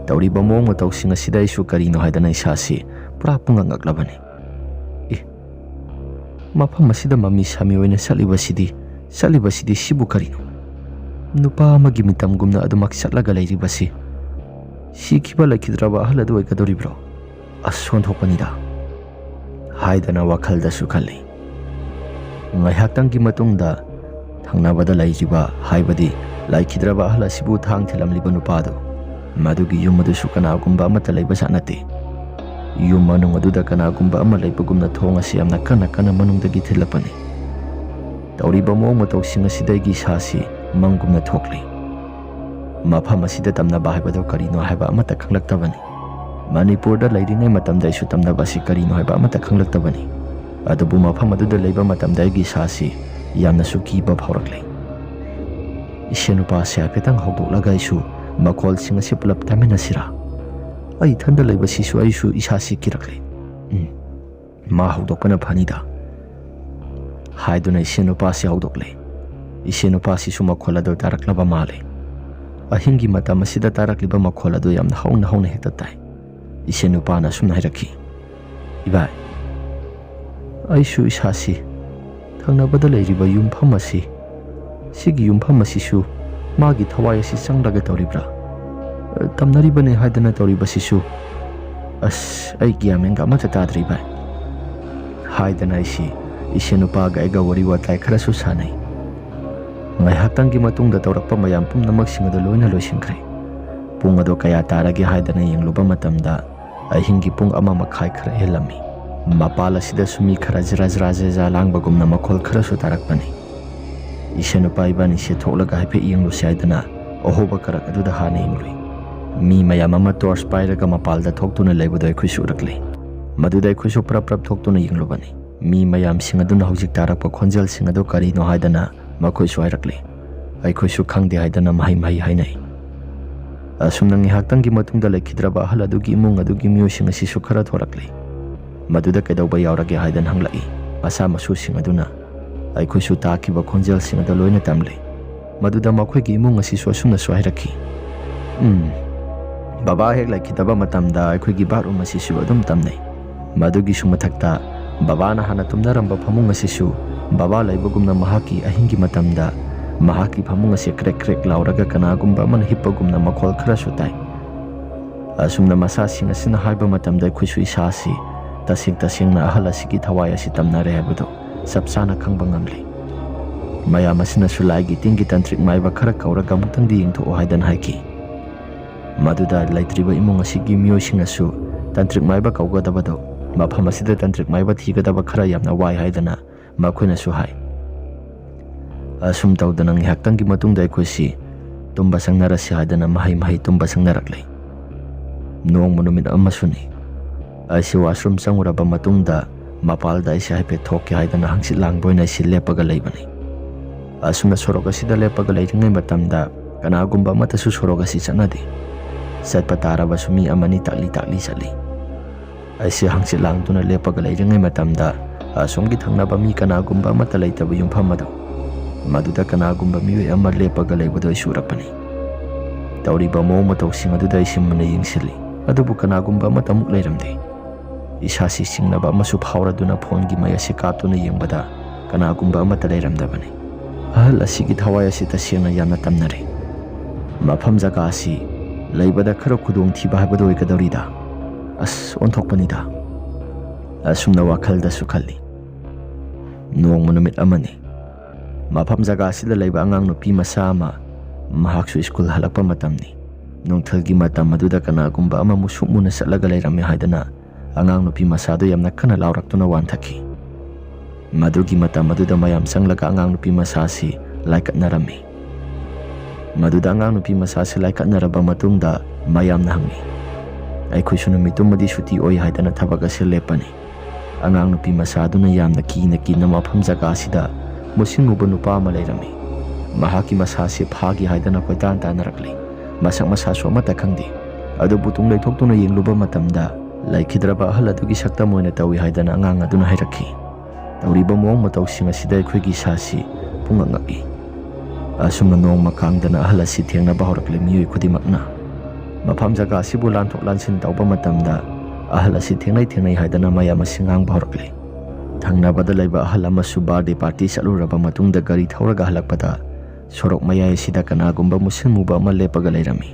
ꯇꯧꯔꯤꯕ ꯃꯑꯣꯡ ꯃꯇꯧꯁꯤꯡ ꯑꯁꯤꯗ ꯑꯩꯁꯨ ꯀꯔꯤꯅꯣ ꯍꯥꯏꯗꯅ ꯏꯁꯥꯁꯤ ꯄꯨꯔꯥ ꯄꯨꯡꯉꯛ ꯉꯛꯂꯕꯅꯤ꯫ ꯑꯦ, ꯃꯐꯝ ꯑꯁꯤꯗ ꯃꯃꯤ ꯁꯥꯃꯤ ꯑꯣꯏꯅ ꯆꯠꯂꯤꯕꯁꯤꯗꯤ, ꯆꯠꯂꯤꯕꯁꯤꯗꯤ ꯁꯤꯕꯨ ꯀꯔꯤꯅꯣ? ꯅꯨꯄꯥ ꯑꯃꯒꯤ ꯃꯤꯇꯝꯒꯨꯝꯅ ꯑꯗꯨꯃꯛ ꯆꯠꯂꯒ ꯂꯩꯔꯤꯕꯁꯤ ꯁꯤꯈꯤꯕ ꯂꯩꯈꯤꯗ꯭ꯔꯕ ꯑꯍꯜ ꯑꯗꯨ ꯑꯣꯏꯒꯗꯧꯔꯤꯕ꯭ꯔꯣ? ꯑꯁ, ꯑꯣꯟꯊꯣꯛꯄꯅꯤꯗ ꯍꯥꯏꯗꯅ ꯋꯥꯈꯜꯗꯁꯨ ꯈꯜꯂꯤ꯫ ꯉꯥꯏꯍꯥꯛꯇꯪꯒꯤ ꯃꯇꯨꯡꯗ ꯊꯪꯅꯕꯗ ꯂꯩꯔꯤꯕ, ꯍꯥꯏꯕꯗꯤ ꯂꯩꯈꯤꯗ꯭ꯔꯕ ꯑꯍꯜ ꯑꯁꯤꯕꯨ ꯊꯥꯡ ꯊꯤꯜꯂꯝꯂꯤꯕ ꯅꯨꯄꯥꯗꯨ, ꯃꯗꯨꯒꯤ ꯌꯨꯝ ꯑꯗꯨꯁꯨ ꯀꯅꯥꯒꯨꯝꯕ ꯑꯃꯠꯇ ꯂꯩꯕ ꯖꯥꯠ ꯅꯠꯇꯦ꯫ ꯌꯨꯝ ꯃꯅꯨꯡ ꯑꯗꯨꯗ ꯀꯅꯥꯒꯨꯝꯕ ꯑꯃ ꯂꯩꯕꯒꯨꯝꯅ ꯊꯣꯡ ꯑꯁꯤ ꯌꯥꯝꯅ ꯀꯟꯅ ꯀꯟꯅ ꯃꯅꯨꯡꯗꯒꯤ ꯊꯤꯜꯂꯛꯄꯅꯤ꯫ ꯇꯧꯔꯤꯕ ꯃꯑꯣꯡ ꯃꯇꯧꯁꯤꯡ ꯑꯁꯤꯗ ꯑꯩꯒꯤ ꯏꯁꯥꯁꯤ ꯃꯪꯒꯨꯝꯅ ꯊꯣꯛꯂꯤ꯫ ꯃꯐꯝ ꯑꯁꯤꯗ ꯇꯝꯅꯕ ꯍꯥꯏꯕꯗꯨ ꯀꯔꯤꯅꯣ ꯍꯥꯏꯕ ꯑꯃꯠꯇ ꯈꯪꯂꯛꯇꯕꯅꯤ꯫ ꯃꯅꯤꯄꯨꯔꯗ ꯂꯩꯔꯤꯉꯩ ꯃꯇꯝꯗ ꯑꯩꯁꯨ ꯇꯝꯅꯕ ꯑꯁꯤ ꯀꯔꯤꯅꯣ ꯍꯥꯏꯕ ꯑꯃꯠꯇ ꯈꯪꯂꯛꯇꯕꯅꯤ꯫ ꯑꯗꯨꯕꯨ ꯃꯐꯝ ꯑꯗꯨꯗ ꯂꯩꯕ ꯃꯇꯝꯗ ꯑꯩꯒꯤ ꯏꯁꯥꯁꯤ ꯌꯥꯝꯅꯁꯨ ꯀꯤꯕ ꯐꯥꯎꯔꯛꯂꯦ꯫ ꯏꯁꯦꯟ ꯅꯨꯄꯥꯁꯤ ꯍꯥꯏꯐꯦꯠꯇꯪ ꯍꯧꯗꯣꯛꯂꯒ ꯑꯩꯁꯨ ꯃꯈꯣꯜꯁꯤꯡ ꯑꯁꯤ ꯄꯨꯂꯞ ꯇꯥꯃꯤꯟꯅꯁꯤꯔꯥ? ꯑꯩ ꯏꯊꯟꯗ ꯂꯩꯕꯁꯤꯁꯨ ꯑꯩꯁꯨ ꯏꯁꯥꯁꯤ ꯀꯤꯔꯛꯂꯦ꯫ ꯎꯝ, ꯃꯥ ꯍꯧꯗꯣꯛꯄꯅ ꯐꯅꯤꯗ ꯍꯥꯏꯗꯨꯅ ꯏꯁꯦꯟ ꯅꯨꯄꯥꯁꯤ ꯍꯧꯗꯣꯛꯂꯦ꯫ ꯏꯁꯦꯟ ꯅꯨꯄꯥꯁꯤꯁꯨ ꯃꯈꯣꯜ ꯑꯗꯨ ꯇꯥꯔꯛꯂꯕ ꯃꯥꯜꯂꯦ꯫ ꯑꯍꯤꯡꯒꯤ ꯃꯇꯝ ꯑꯁꯤꯗ ꯇꯥꯔꯛꯂꯤꯕ ꯃꯈꯣꯜ ꯑꯗꯨ ꯌꯥꯝꯅ ꯍꯧꯅ ꯍꯧꯅ ꯍꯦꯛꯇ ꯇꯥꯏ꯫ ꯏꯁꯦꯟ ꯅꯨꯄꯥꯅ ꯑꯁꯨꯝꯅ ꯍꯥꯏꯔꯛꯈꯤ, "ꯏꯕꯥꯏ, ꯑꯩꯁꯨ ꯏꯁꯥꯁꯤ ꯊꯪꯅꯕꯗ ꯂꯩꯔꯤꯕ ꯌꯨꯝꯐꯝ ꯑꯁꯤ, ꯁꯤꯒꯤ ꯌꯨꯝꯐꯝ ꯑꯁꯤꯁꯨ ꯃꯥꯒꯤ ꯊꯋꯥꯏ ꯑꯁꯤ ꯆꯪꯂꯒ ꯇꯧꯔꯤꯕ꯭ꯔꯥ? ꯇꯝꯅꯔꯤꯕꯅꯤ ꯍꯥꯏꯗꯅ ꯇꯧꯔꯤꯕꯁꯤꯁꯨ, ꯑꯁ, ꯑꯩ ꯒ꯭ꯌꯥꯟ ꯃꯦꯟꯒ ꯑꯃꯠꯇ ꯇꯥꯗ꯭ꯔꯦ ꯏꯕꯥꯏ" ꯍꯥꯏꯗꯅ ꯑꯩꯁꯤ ꯏꯁꯦꯟ ꯅꯨꯄꯥꯒ ꯑꯩꯒ ꯋꯥꯔꯤ ꯋꯥꯇꯥꯏ ꯈꯔꯁꯨ ꯁꯥꯟꯅꯩ꯫ ꯉꯥꯏꯍꯥꯛꯇꯪꯒꯤ ꯃꯇꯨꯡꯗ ꯇꯧꯔꯛꯄ ꯃꯌꯥꯝ ꯄꯨꯝꯅꯃꯛꯁꯤꯡ ꯑꯗꯨ ꯂꯣꯏꯅ ꯂꯣꯏꯁꯤꯟꯈ꯭ꯔꯦ꯫ ꯄꯨꯡ ꯑꯗꯨ ꯀꯌꯥ ꯇꯥꯔꯒꯦ ꯍꯥꯏꯗꯅ ꯌꯦꯡꯂꯨꯕ ꯃꯇꯝꯗ ꯑꯍꯤꯡꯒꯤ ꯄꯨꯡ ꯑꯃ ꯃꯈꯥꯏ ꯈꯔ ꯍꯦꯜꯂꯝꯃꯤ꯫ ꯃꯄꯥꯜ ꯑꯁꯤꯗꯁꯨ ꯃꯤ ꯈꯔ ꯖꯔꯥ ꯖꯔꯥ ꯖꯦꯖꯥ ꯂꯥꯡꯕꯒꯨꯝꯅ ꯃꯈꯣꯜ ꯈꯔꯁꯨ ꯇꯥꯔꯛꯄꯅꯤ꯫ ꯏꯁꯦꯟ ꯅꯨꯄꯥ ꯏꯕꯥꯅꯤꯁꯦ ꯊꯣꯛꯂꯒ ꯍꯥꯏꯐꯦꯠ ꯌꯦꯡꯂꯨꯁꯤ ꯍꯥꯏꯗꯅ ꯑꯍꯣꯕ ꯀꯔꯛ ꯑꯗꯨꯗ ꯍꯥꯟꯅ ꯌꯦꯡꯂꯨꯏ꯫ ꯃꯤ ꯃꯌꯥꯝ ꯑꯃ ꯇꯣꯔꯆ ꯄꯥꯏꯔꯒ ꯃꯄꯥꯜꯗ ꯊꯣꯛꯇꯨꯅ ꯂꯩꯕꯗꯨ ꯑꯩꯈꯣꯏꯁꯨ ꯎꯔꯛꯂꯦ꯫ ꯃꯗꯨꯗ ꯑꯩꯈꯣꯏꯁꯨ ꯄ꯭ꯔꯞ ꯄ꯭ꯔꯞ ꯊꯣꯛꯇꯨꯅ ꯌꯦꯡꯂꯨꯕꯅꯤ꯫ ꯃꯤ ꯃꯌꯥꯝꯁꯤꯡ ꯑꯗꯨꯅ ꯍꯧꯖꯤꯛ ꯇꯥꯔꯛꯄ ꯈꯣꯟꯖꯦꯜꯁꯤꯡ ꯑꯗꯨ ꯀꯔꯤꯅꯣ ꯍꯥꯏꯗꯅ ꯃꯈꯣꯏꯁꯨ ꯍꯥꯏꯔꯛꯂꯤ꯫ ꯑꯩꯈꯣꯏꯁꯨ ꯈꯪꯗꯦ ꯍꯥꯏꯗꯅ ꯃꯍꯩ ꯃꯍꯩ ꯍꯥꯏꯅꯩ꯫ ꯑꯁꯨꯝꯅ ꯉꯥꯏꯍꯥꯛꯇꯪꯒꯤ ꯃꯇꯨꯡꯗ ꯂꯩꯈꯤꯗ꯭ꯔꯕ ꯑꯍꯜ ꯑꯗꯨꯒꯤ ꯏꯃꯨꯡ ꯑꯗꯨꯒꯤ ꯃꯤꯑꯣꯏꯁꯤꯡ ꯑꯁꯤꯁꯨ ꯈꯔ ꯊꯣꯔꯛꯂꯤ꯫ ꯃꯗꯨꯗ ꯀꯩꯗꯧꯕ ꯌꯥꯎꯔꯒꯦ ꯍꯥꯏꯗꯅ ꯍꯪꯂꯛꯏ꯫ ꯃꯆꯥ ꯃꯁꯨꯁꯤꯡ ꯑꯗꯨꯅ ꯑꯩꯈꯣꯏꯁꯨ ꯇꯥꯈꯤꯕ ꯈꯣꯟꯖꯦꯜꯁꯤꯡ ꯑꯗꯨ ꯂꯣꯏꯅ ꯇꯝꯂꯤ꯫ ꯃꯗꯨꯗ ꯃꯈꯣꯏꯒꯤ ꯏꯃꯨꯡ ꯑꯁꯤꯁꯨ ꯑꯁꯨꯝꯅꯁꯨ ꯍꯥꯏꯔꯛꯈꯤ, "ꯎꯝ, ꯕꯕꯥ ꯍꯦꯛ ꯂꯩꯈꯤꯗꯕ ꯃꯇꯝꯗ ꯑꯩꯈꯣꯏꯒꯤ ꯕꯥꯠꯔꯨꯝ ꯑꯁꯤꯁꯨ ꯑꯗꯨꯝ ꯇꯝꯅꯩ꯫ ꯃꯗꯨꯒꯤꯁꯨ ꯃꯊꯛꯇ ꯕꯕꯥꯅ ꯍꯥꯟꯅ ꯇꯨꯝꯅꯔꯝꯕ ꯐꯃꯨꯡ ꯑꯁꯤꯁꯨ ꯕꯕꯥ ꯂꯩꯕꯒꯨꯝꯅ ꯃꯍꯥꯛꯀꯤ ꯑꯍꯤꯡꯒꯤ ꯃꯇꯝꯗ ꯃꯍꯥꯛꯀꯤ ꯐꯃꯨꯡ ꯑꯁꯤ ꯀ꯭ꯔꯦꯛ ꯀ꯭ꯔꯦꯛ ꯂꯥꯎꯔꯒ ꯀꯅꯥꯒꯨꯝꯕ ꯑꯃꯅ ꯍꯤꯞꯄꯒꯨꯝꯅ ꯃꯈꯣꯜ ꯈꯔꯁꯨ ꯇꯥꯏ"꯫ ꯑꯁꯨꯝꯅ ꯃꯆꯥꯁꯤꯡ ꯑꯁꯤꯅ ꯍꯥꯏꯕ ꯃꯇꯝꯗ ꯑꯩꯈꯣꯏꯁꯨ ꯏꯁꯥ ꯑꯁꯤ ꯇꯁꯦꯡ ꯇꯁꯦꯡꯅ ꯑꯍꯜ ꯑꯁꯤꯒꯤ ꯊꯋꯥꯏ ꯑꯁꯤ ꯇꯝꯅꯔꯦ ꯍꯥꯏꯕꯗꯨ ꯆꯞ ꯆꯥꯅ ꯈꯪꯕ ꯉꯝꯂꯤ꯫ ꯃꯌꯥꯝ ꯑꯁꯤꯅꯁꯨ ꯂꯥꯏꯒꯤ ꯇꯤꯟꯒꯤ ꯇꯟꯇ꯭ꯔꯤꯛ ꯃꯥꯏꯕ ꯈꯔ ꯀꯧꯔꯒ ꯑꯃꯨꯛꯇꯪꯗꯤ ꯌꯦꯡꯊꯣꯛꯎ ꯍꯥꯏꯗꯅ ꯍꯥꯏꯈꯤ꯫ ꯃꯗꯨꯗ ꯂꯩꯇ꯭ꯔꯤꯕ ꯏꯃꯨꯡ ꯑꯁꯤꯒꯤ ꯃꯤꯑꯣꯏꯁꯤꯡꯅꯁꯨ ꯇꯟꯇ꯭ꯔꯤꯛ ꯃꯥꯏꯕ ꯀꯧꯒꯗꯕꯗꯨ, ꯃꯐꯝ ꯑꯁꯤꯗ ꯇꯟꯇ꯭ꯔꯤꯛ ꯃꯥꯏꯕ ꯊꯤꯒꯗꯕ ꯈꯔ ꯌꯥꯝꯅ ꯋꯥꯏ ꯍꯥꯏꯗꯅ ꯃꯈꯣꯏꯅꯁꯨ ꯍꯥꯏ꯫ ꯑꯁꯨꯝ ꯇꯧꯗꯅ ꯉꯥꯏꯍꯥꯛꯇꯪꯒꯤ ꯃꯇꯨꯡꯗ ꯑꯩꯈꯣꯏꯁꯤ ꯇꯨꯝꯕ ꯆꯪꯅꯔꯁꯤ ꯍꯥꯏꯗꯅ ꯃꯍꯩ ꯃꯍꯩ ꯇꯨꯝꯕ ꯆꯪꯅꯔꯛꯂꯦ꯫ ꯅꯣꯡꯃ ꯅꯨꯃꯤꯠ ꯑꯃꯁꯨꯅꯤ꯫ ꯑꯩꯁꯤ washroom ꯆꯪꯉꯨꯔꯕ ꯃꯇꯨꯡꯗ ꯃꯄꯥꯜꯗ ꯑꯩꯁꯦ ꯍꯥꯏꯐꯦꯠ ꯊꯣꯛꯀꯦ ꯍꯥꯏꯗꯅ ꯍꯪꯆꯤꯠ ꯂꯥꯡꯕ ꯑꯣꯏꯅ ꯑꯩꯁꯤ ꯂꯦꯞꯄꯒ ꯂꯩꯕꯅꯤ꯫ ꯑꯁꯨꯝꯅ ꯁꯣꯔꯣꯛ ꯑꯁꯤꯗ ꯂꯦꯞꯄꯒ ꯂꯩꯔꯤꯉꯩ ꯃꯇꯝꯗ ꯀꯅꯥꯒꯨꯝꯕ ꯑꯃꯠꯇꯁꯨ ꯁꯣꯔꯣꯛ ꯑꯁꯤ ꯆꯠꯅꯗꯦ꯫ ꯆꯠꯄ ꯇꯥꯔꯕꯁꯨ ꯃꯤ ꯑꯃꯅꯤ ꯇꯥꯛꯂꯤ ꯇꯥꯛꯂꯤ ꯆꯠꯂꯤ꯫ ꯑꯩꯁꯦ ꯍꯪꯆꯤꯠ ꯂꯥꯡꯗꯨꯅ ꯂꯦꯞꯄꯒ ꯂꯩꯔꯤꯉꯩ ꯃꯇꯝꯗ ꯑꯁꯣꯝꯒꯤ ꯊꯪꯅꯕ ꯃꯤ ꯀꯅꯥꯒꯨꯝꯕ ꯑꯃꯠꯇ ꯂꯩꯇꯕ ꯌꯨꯝꯐꯝ ꯑꯗꯨ, ꯃꯗꯨꯗ ꯀꯅꯥꯒꯨꯝꯕ ꯃꯤꯑꯣꯏ ꯑꯃ ꯂꯦꯞꯄꯒ ꯂꯩꯕꯗꯨ ꯑꯩꯁꯨ ꯎꯔꯛꯄꯅꯤ꯫ ꯇꯧꯔꯤꯕ ꯃꯑꯣꯡ ꯃꯇꯧꯁꯤꯡ ꯑꯗꯨꯗ ꯑꯩꯁꯦ ꯃꯨꯟꯅ ꯌꯦꯡꯁꯤꯜꯂꯤ, ꯑꯗꯨꯕꯨ ꯀꯅꯥꯒꯨꯝꯕ ꯑꯃꯠꯇ ꯑꯃꯨꯛ ꯂꯩꯔꯝꯗꯦ꯫ ꯏꯁꯥꯁꯤ ꯆꯤꯡꯅꯕ ꯑꯃꯁꯨ ꯐꯥꯎꯔꯗꯨꯅ ꯐꯣꯟꯒꯤ ꯃꯩ ꯑꯁꯤ ꯀꯥꯞꯇꯨꯅ ꯌꯦꯡꯕꯗ ꯀꯅꯥꯒꯨꯝꯕ ꯑꯃꯠꯇ ꯂꯩꯔꯝꯗꯕꯅꯤ꯫ ꯑꯍꯜ ꯑꯁꯤꯒꯤ ꯊꯋꯥꯏ ꯑꯁꯤ ꯇꯁꯦꯡꯅ ꯌꯥꯝꯅ ꯇꯝꯅꯔꯦ꯫ ꯃꯐꯝ ꯖꯒꯥ ꯑꯁꯤ ꯂꯩꯕꯗ ꯈꯔ ꯈꯨꯗꯣꯡꯊꯤꯕ ꯍꯥꯏꯕꯗꯨ ꯑꯣꯏꯒꯗꯧꯔꯤꯗ꯫ ꯑꯁ, ꯑꯣꯟꯊꯣꯛꯄꯅꯤꯗ꯫ ꯑꯁꯨꯝꯅ ꯋꯥꯈꯜꯗꯁꯨ ꯈꯜꯂꯤ꯫ ꯅꯣꯡꯃ ꯅꯨꯃꯤꯠ ꯑꯃꯅꯤ꯫ ꯃꯐꯝ ꯖꯒꯥ ꯑꯁꯤꯗ ꯂꯩꯕ ꯑꯉꯥꯡ ꯅꯨꯄꯤ ꯃꯆꯥ ꯑꯃ, ꯃꯍꯥꯛꯁꯨ ꯁ꯭ꯀꯨꯜ ꯍꯜꯂꯛꯄ ꯃꯇꯝꯅꯤ꯫ ꯅꯨꯡꯊꯤꯜꯒꯤ ꯃꯇꯝ ꯑꯗꯨꯗ ꯀꯅꯥꯒꯨꯝꯕ ꯑꯃ ꯃꯨꯁꯨꯛ ꯃꯨꯅ ꯆꯠꯂꯒ ꯂꯩꯔꯝꯃꯤ ꯍꯥꯏꯗꯅ ꯑꯉꯥꯡ ꯅꯨꯄꯤ ꯃꯆꯥꯗꯨ ꯌꯥꯝꯅ ꯀꯟꯅ ꯂꯥꯎꯔꯛꯇꯨꯅ ꯋꯥꯟꯊꯈꯤ꯫ ꯃꯗꯨꯒꯤ ꯃꯇꯝ ꯑꯗꯨꯗ ꯃꯌꯥꯝ ꯆꯪꯂꯒ ꯑꯉꯥꯡ ꯅꯨꯄꯤ ꯃꯆꯥ ꯑꯁꯤ ꯂꯥꯏꯀꯠꯅꯔꯝꯃꯤ꯫ ꯃꯗꯨꯗ ꯑꯉꯥꯡ ꯅꯨꯄꯤ ꯃꯆꯥ ꯑꯁꯤ ꯂꯥꯏꯀꯠꯅꯔꯕ ꯃꯇꯨꯡꯗ ꯃꯌꯥꯝꯅ ꯍꯪꯉꯤ, "ꯑꯩꯈꯣꯏꯁꯨ ꯅꯨꯃꯤꯠꯇꯨꯃꯗꯤ ꯁꯨꯇꯤ ꯑꯣꯏ ꯍꯥꯏꯗꯅ ꯊꯕꯛ ꯑꯁꯤ ꯂꯦꯞꯄꯅꯤ꯫" ꯑꯉꯥꯡ ꯅꯨꯄꯤ ꯃꯆꯥ ꯑꯗꯨꯅ ꯌꯥꯝꯅ ꯀꯤꯅ ꯀꯤꯅ ꯃꯐꯝ ꯖꯒꯥ ꯑꯁꯤꯗ ꯃꯨꯁꯤꯟ ꯃꯨꯕ ꯅꯨꯄꯥ ꯑꯃ ꯂꯩꯔꯝꯃꯤ꯫ ꯃꯍꯥꯛꯀꯤ ꯃꯁꯥꯁꯤ ꯐꯥꯒꯦ ꯍꯥꯏꯗꯅ ꯀꯣꯏꯇꯥꯟ ꯇꯥꯟꯅꯔꯛꯂꯤ꯫ ꯃꯁꯛ ꯃꯁꯥꯁꯨ ꯑꯃꯠꯇ ꯈꯪꯗꯦ꯫ ꯑꯗꯨꯕꯨ ꯇꯨꯡ ꯂꯩꯊꯣꯛꯇꯨꯅ ꯌꯦꯡꯂꯨꯕ ꯃꯇꯝꯗ ꯂꯩꯈꯤꯗ꯭ꯔꯕ ꯑꯍꯜ ꯑꯗꯨꯒꯤ ꯁꯛꯇꯝ ꯑꯣꯏꯅ ꯇꯧꯏ ꯍꯥꯏꯗꯅ ꯑꯉꯥꯡ ꯑꯗꯨꯅ ꯍꯥꯏꯔꯛꯈꯤ꯫ ꯇꯧꯔꯤꯕ ꯃꯑꯣꯡ ꯃꯇꯧꯁꯤꯡ ꯑꯁꯤꯗ ꯑꯩꯈꯣꯏꯒꯤ ꯏꯁꯥꯁꯤ ꯄꯨꯡꯉꯛ ꯉꯛꯏ꯫ ꯑꯁꯨꯝꯅ ꯅꯣꯡꯃ ꯀꯥꯡꯗꯅ ꯑꯍꯜ ꯑꯁꯤ ꯊꯦꯡꯅꯕ ꯍꯧꯔꯛꯂꯦ꯫ ꯃꯤꯑꯣꯏ ꯈꯨꯗꯤꯡꯃꯛꯅ ꯃꯐꯝ ꯖꯒꯥ ꯑꯁꯤꯕꯨ ꯂꯥꯟꯊꯣꯛ ꯂꯥꯟꯁꯤꯟ ꯇꯧꯕ ꯃꯇꯝꯗ ꯑꯍꯜ ꯑꯁꯤ ꯊꯦꯡꯅꯩ ꯊꯦꯡꯅꯩ ꯍꯥꯏꯗꯅ ꯃꯌꯥꯝ ꯑꯁꯤ ꯉꯥꯡꯕ ꯍꯧꯔꯛꯂꯦ꯫ ꯊꯪꯅꯕꯗ ꯂꯩꯕ ꯑꯍꯜ ꯑꯃꯁꯨ birthday party ꯆꯠꯂꯨꯔꯕ ꯃꯇꯨꯡꯗ ꯒꯥꯔꯤ ꯊꯧꯔꯒ ꯍꯜꯂꯛꯄꯗ ꯁꯣꯔꯣꯛ ꯃꯌꯥꯏ ꯑꯁꯤꯗ ꯀꯅꯥꯒꯨꯝꯕ ꯃꯨꯁꯤꯟ ꯃꯨꯕ ꯑꯃ ꯂꯦꯞꯄꯒ ꯂꯩꯔꯝꯃꯤ꯫